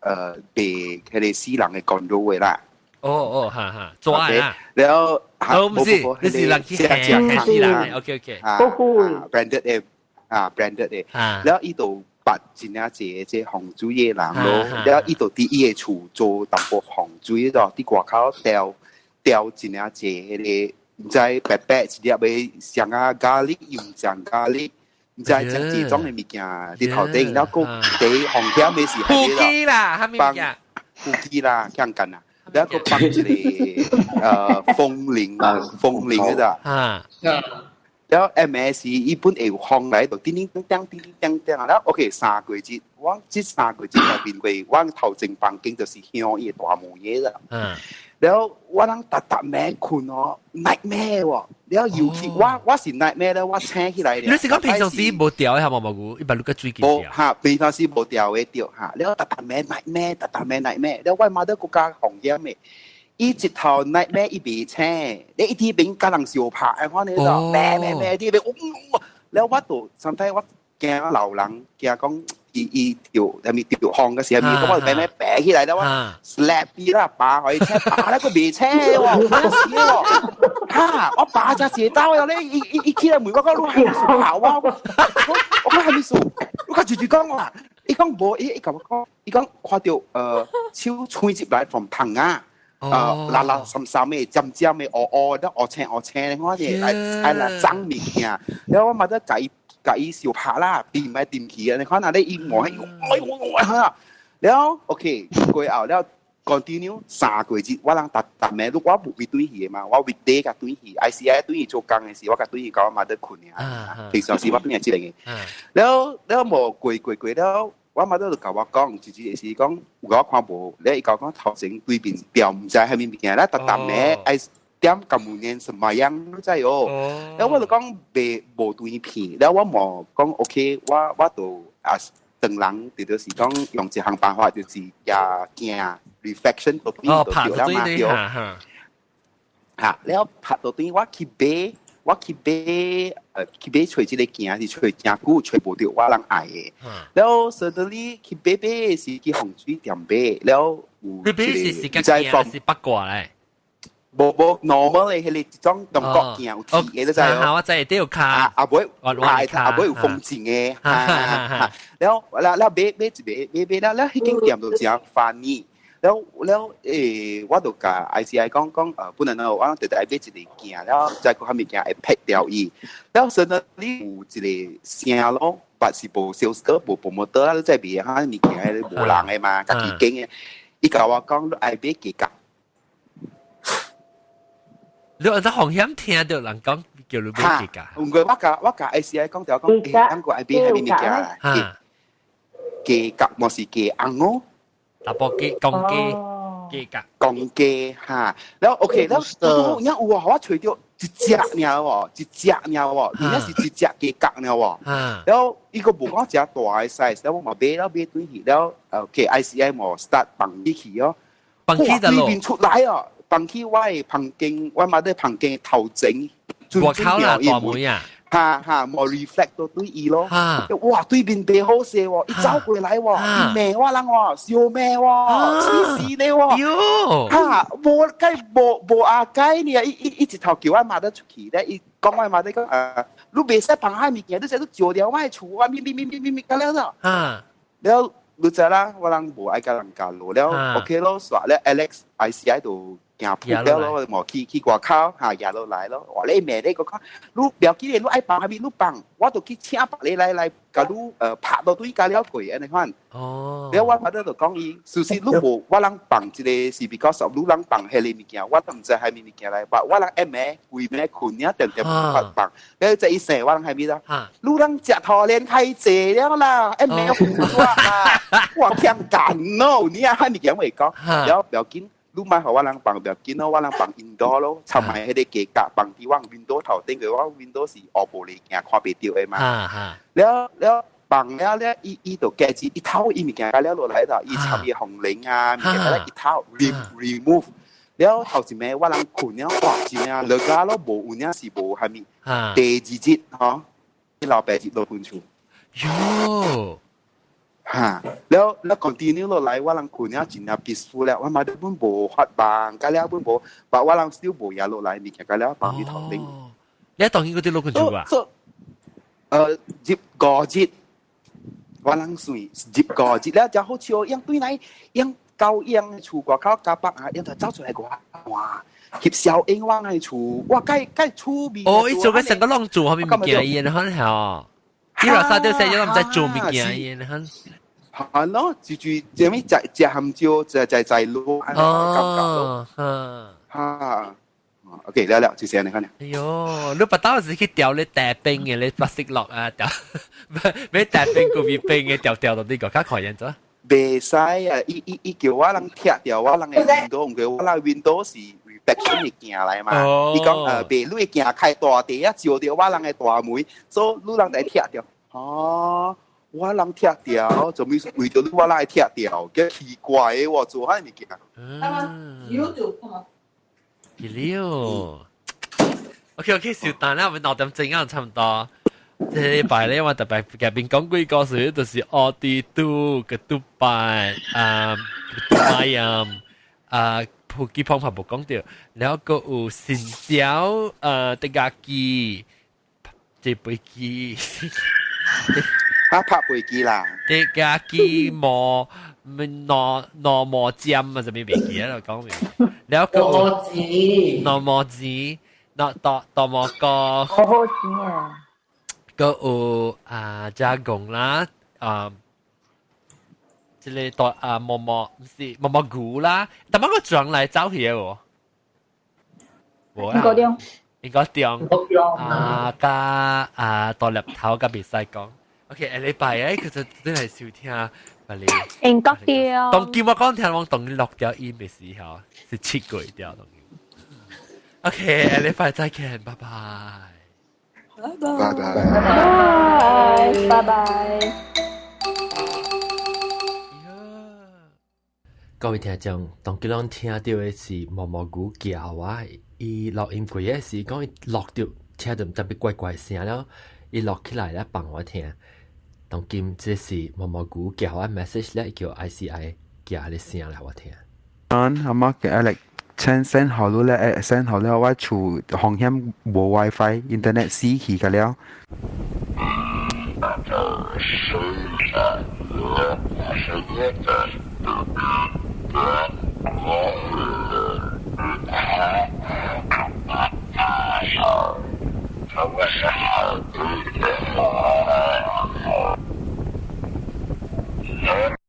賣彼個死人的 condo 的啦。哦哦，哈哈，做啊！了，哦，唔是，你是人去嚇死人，OK OK。啊，branded 的，啊，branded 的，了伊就捌真正濟這風水的人咯，了伊就佇伊的厝做淡薄風水咯，佇外口吊吊真正濟彼個，毋知白白一粒的像啊咖喱，又毋像咖喱，毋知將這種的物件佇頭頂，了閣佇風險的是飛機啦，啥物物件？飛機啦，強幹啊！了閣放一個風鈴，風鈴嗰隻。啊。了 MS 伊本會有風來，就叮叮當當，叮叮當當。了 OK 三個月，我這三個月內面過，我頭前房間就是向伊的大門嘅啦。了我人逐逐暝睏哦，nightmare 喎。了尤其我是 nightmare 咧，我醒起來。你是講平常時無掉的係毛毛菇，一般你個最近無哈，平常時無掉的掉哈。了逐逐暝 nightmare，逐逐暝 nightmare。了我媽都閣較風險的。伊一頭 nightmare 伊袂醒，你一天邊佮人相拍，哎，我呢就咩咩咩啲邊，了我就 sometimes 我驚老人，驚講伊伊掉係咪掉風嘅時候，咪咁我咩咩白起來了，我 slap 伊啦，拔予伊醒，拔了閣袂醒喎，嚇死喎！哈，我拔只斜刀了咧，伊伊伊起來問我講，你係咪數跑啊？我講係咪數？我講直直講話，伊講無，伊伊共我講，伊講看著手吹入來 from 窗啊。辣辣深深的、尖尖的、烏烏的、烏青烏青的，我哋來愛來髒物件。然後我嘛得共伊共伊相拍啦，並唔愛掂去啊！你看那咧伊摸，哎呦哎呦，了 OK 過後了 continue 3個月，我人逐逐暝，我無會轉去的嘛，我 weekday 共轉去，ICI 轉去做工的時，我共轉去共我媽得睏爾。平常時我轉去這個。了了無過過過了。我媽都就共我講，一日是講有我看無，咧伊共我講頭前對面掉毋知啥物物件，咧逐逐暝愛點甲每年什麼樣，你知哦？了我就講袂無對片，了我無講 OK，我我就啊當人就是講用一項辦法，就是舉鏡 reflection 都對就對了嘛，對。嚇，了拍到對我去買。我去買，去買揣這個鏡是揣誠久，揣無著我人愛的。了 suddenly 去買買是去風水店買，了有你買是是個鏡是八卦咧？無無 normal 的彼個一種中國鏡有鐵的，你知哦？我知，都有卡。啊，尾啊，尾有風箏的。了了了買買一個買買了了，彼間店就誠 funny。了了我就共 ICI 講講，本來我直直愛買一個鏡，了再閣啥物件會撇掉伊。了 suddenly 有一個聲咯，但是無 sales girl 無 promoter 啦，你再賣哈物件無人的嘛，家己經的。伊共我講，你愛買雞角。你按怎風險聽著人講叫你買雞角？毋過我共 ICI 講就講，咱個愛買啥物物件啦？雞角莫是雞紅哦。查埔雞、公雞、雞角、公雞哈，了 OK，了拄拄有啊，我揣著一隻爾喎，一隻爾喎，而且是一隻雞角爾喎。了伊閣無講誠大的 size，了我嘛買了買轉去了，OK，ICI 無 start 放入去哦，放去對面出來哦，放去我的房間，我媽佇房間頭前，外口啦，大門啊。哈哈，無 reflect 到對伊咯。哇，對面袂好勢喎，伊走過來喎，伊罵我人喎，笑罵喎，黐線咧喎。哈，無計無無阿計呢，伊伊伊一頭叫我媽得出去咧，伊講我媽得講，你袂使放彼物件，你使你照掉我的厝，我咪咪咪咪咪咪，咁了咯。了你知啦，我人無愛共人交流了，OK 咯，煞了 Alex ICI 就件鋪了咯，無去去外口嚇壓落來咯。哇！你罵你個講，你不要緊，你愛放啥物你放，我就去請別个來來，共你拍到對加了過按呢款。了我 father 就講伊，事實你無我人放一個是 because of 你人放彼个物件，我都毋知啥物物件來，我我人暗暝規暝睏爾定定放，了這一生我人啥物啦？你人食塗連開濟了啦，暗暝睏啊，我欠幹咯，你啊啥物件會講，了不要緊。你莫予我人放，不要緊咯，我人放 indoor 咯，插埋彼個價格放佇我 window 頭頂個，我 window 是烏玻璃鏡看袂著的嘛。了了放了了，伊伊就家己一偷伊物件了落來啦，伊插伊紅鈴啊，物件了一偷 remove。了頭一暝我人睏了，哇！真正落家咯，無有影是無啥物。第二日吼，伊老爸日落分厝。喲！哈，了了 continue 落來，我人睏了真正 peaceful 了，我媽都本無發夢，甲了本無，但我人 still 無也落來，物件甲了放佇頭頂。你當然嗰啲落去做啊？入五日，我人算入五日了，就好笑，樣對來樣狗樣厝外口加北啊，樣就走出來個哇，翕小影我的厝，哇，蓋蓋厝味。哦，伊做個成個攏做，後面物件伊，你看嚇。伊話沙雕寫咗唔知做物件伊，你看。係咯，住住這咩食食鹹椒，食食食滷，按呢感覺咯。哈，OK，了了，就是按呢款。哎喲，你不當時去掉你大冰嘅，你 plastic 落啊掉，咩大冰個邊冰嘅掉掉到呢個，較可人咗。袂使啊！伊伊伊叫我人拆掉我人的 window，毋過我人 window 是 reflection 的鏡來嘛。伊講袂你的鏡開大地啊，照著我人的大門，所以你人來拆掉。哦，我人拆掉，做咩為著你我人來拆掉？幾奇怪的喎，做啥物件？嗯。幾了？OK OK，小等啦，我們6點鐘啊，差唔多。這禮拜咧，我特別夾邊講幾個事，就是奧迪都個杜拜啊，杜拜啊，啊，普吉方法無講到，然後個有新椒迪亞機，這飛機，他拍飛機啦，迪亞機磨挪挪磨尖啊，啥物飛機啊？講明，然後個挪磨子，挪多多磨個，好好錢啊！個有啊加工啦，啊，這個大啊毛毛毋是毛毛菇啦，但係個轉來走去的無？無應該中，應該中啊加啊大粒頭甲袂使講。OK，下禮拜誒，其實真係少聽，把你應該中。當今我講聽，我當落掉音的時候是7個月掉。OK，下禮拜再見，拜拜。拜拜拜。拜拜。各位聽眾，當今攏聽著的是毛毛牛叫我，伊錄音過的時講伊錄著聽著特別怪怪聲了，伊錄起來了放我聽。當今這是毛毛牛叫我 message 咧，叫 ICI 叫個聲來我聽。阿媽嘅 Alex send send 好了咧，send 好了，我厝風險無 WiFi internet 死去個了。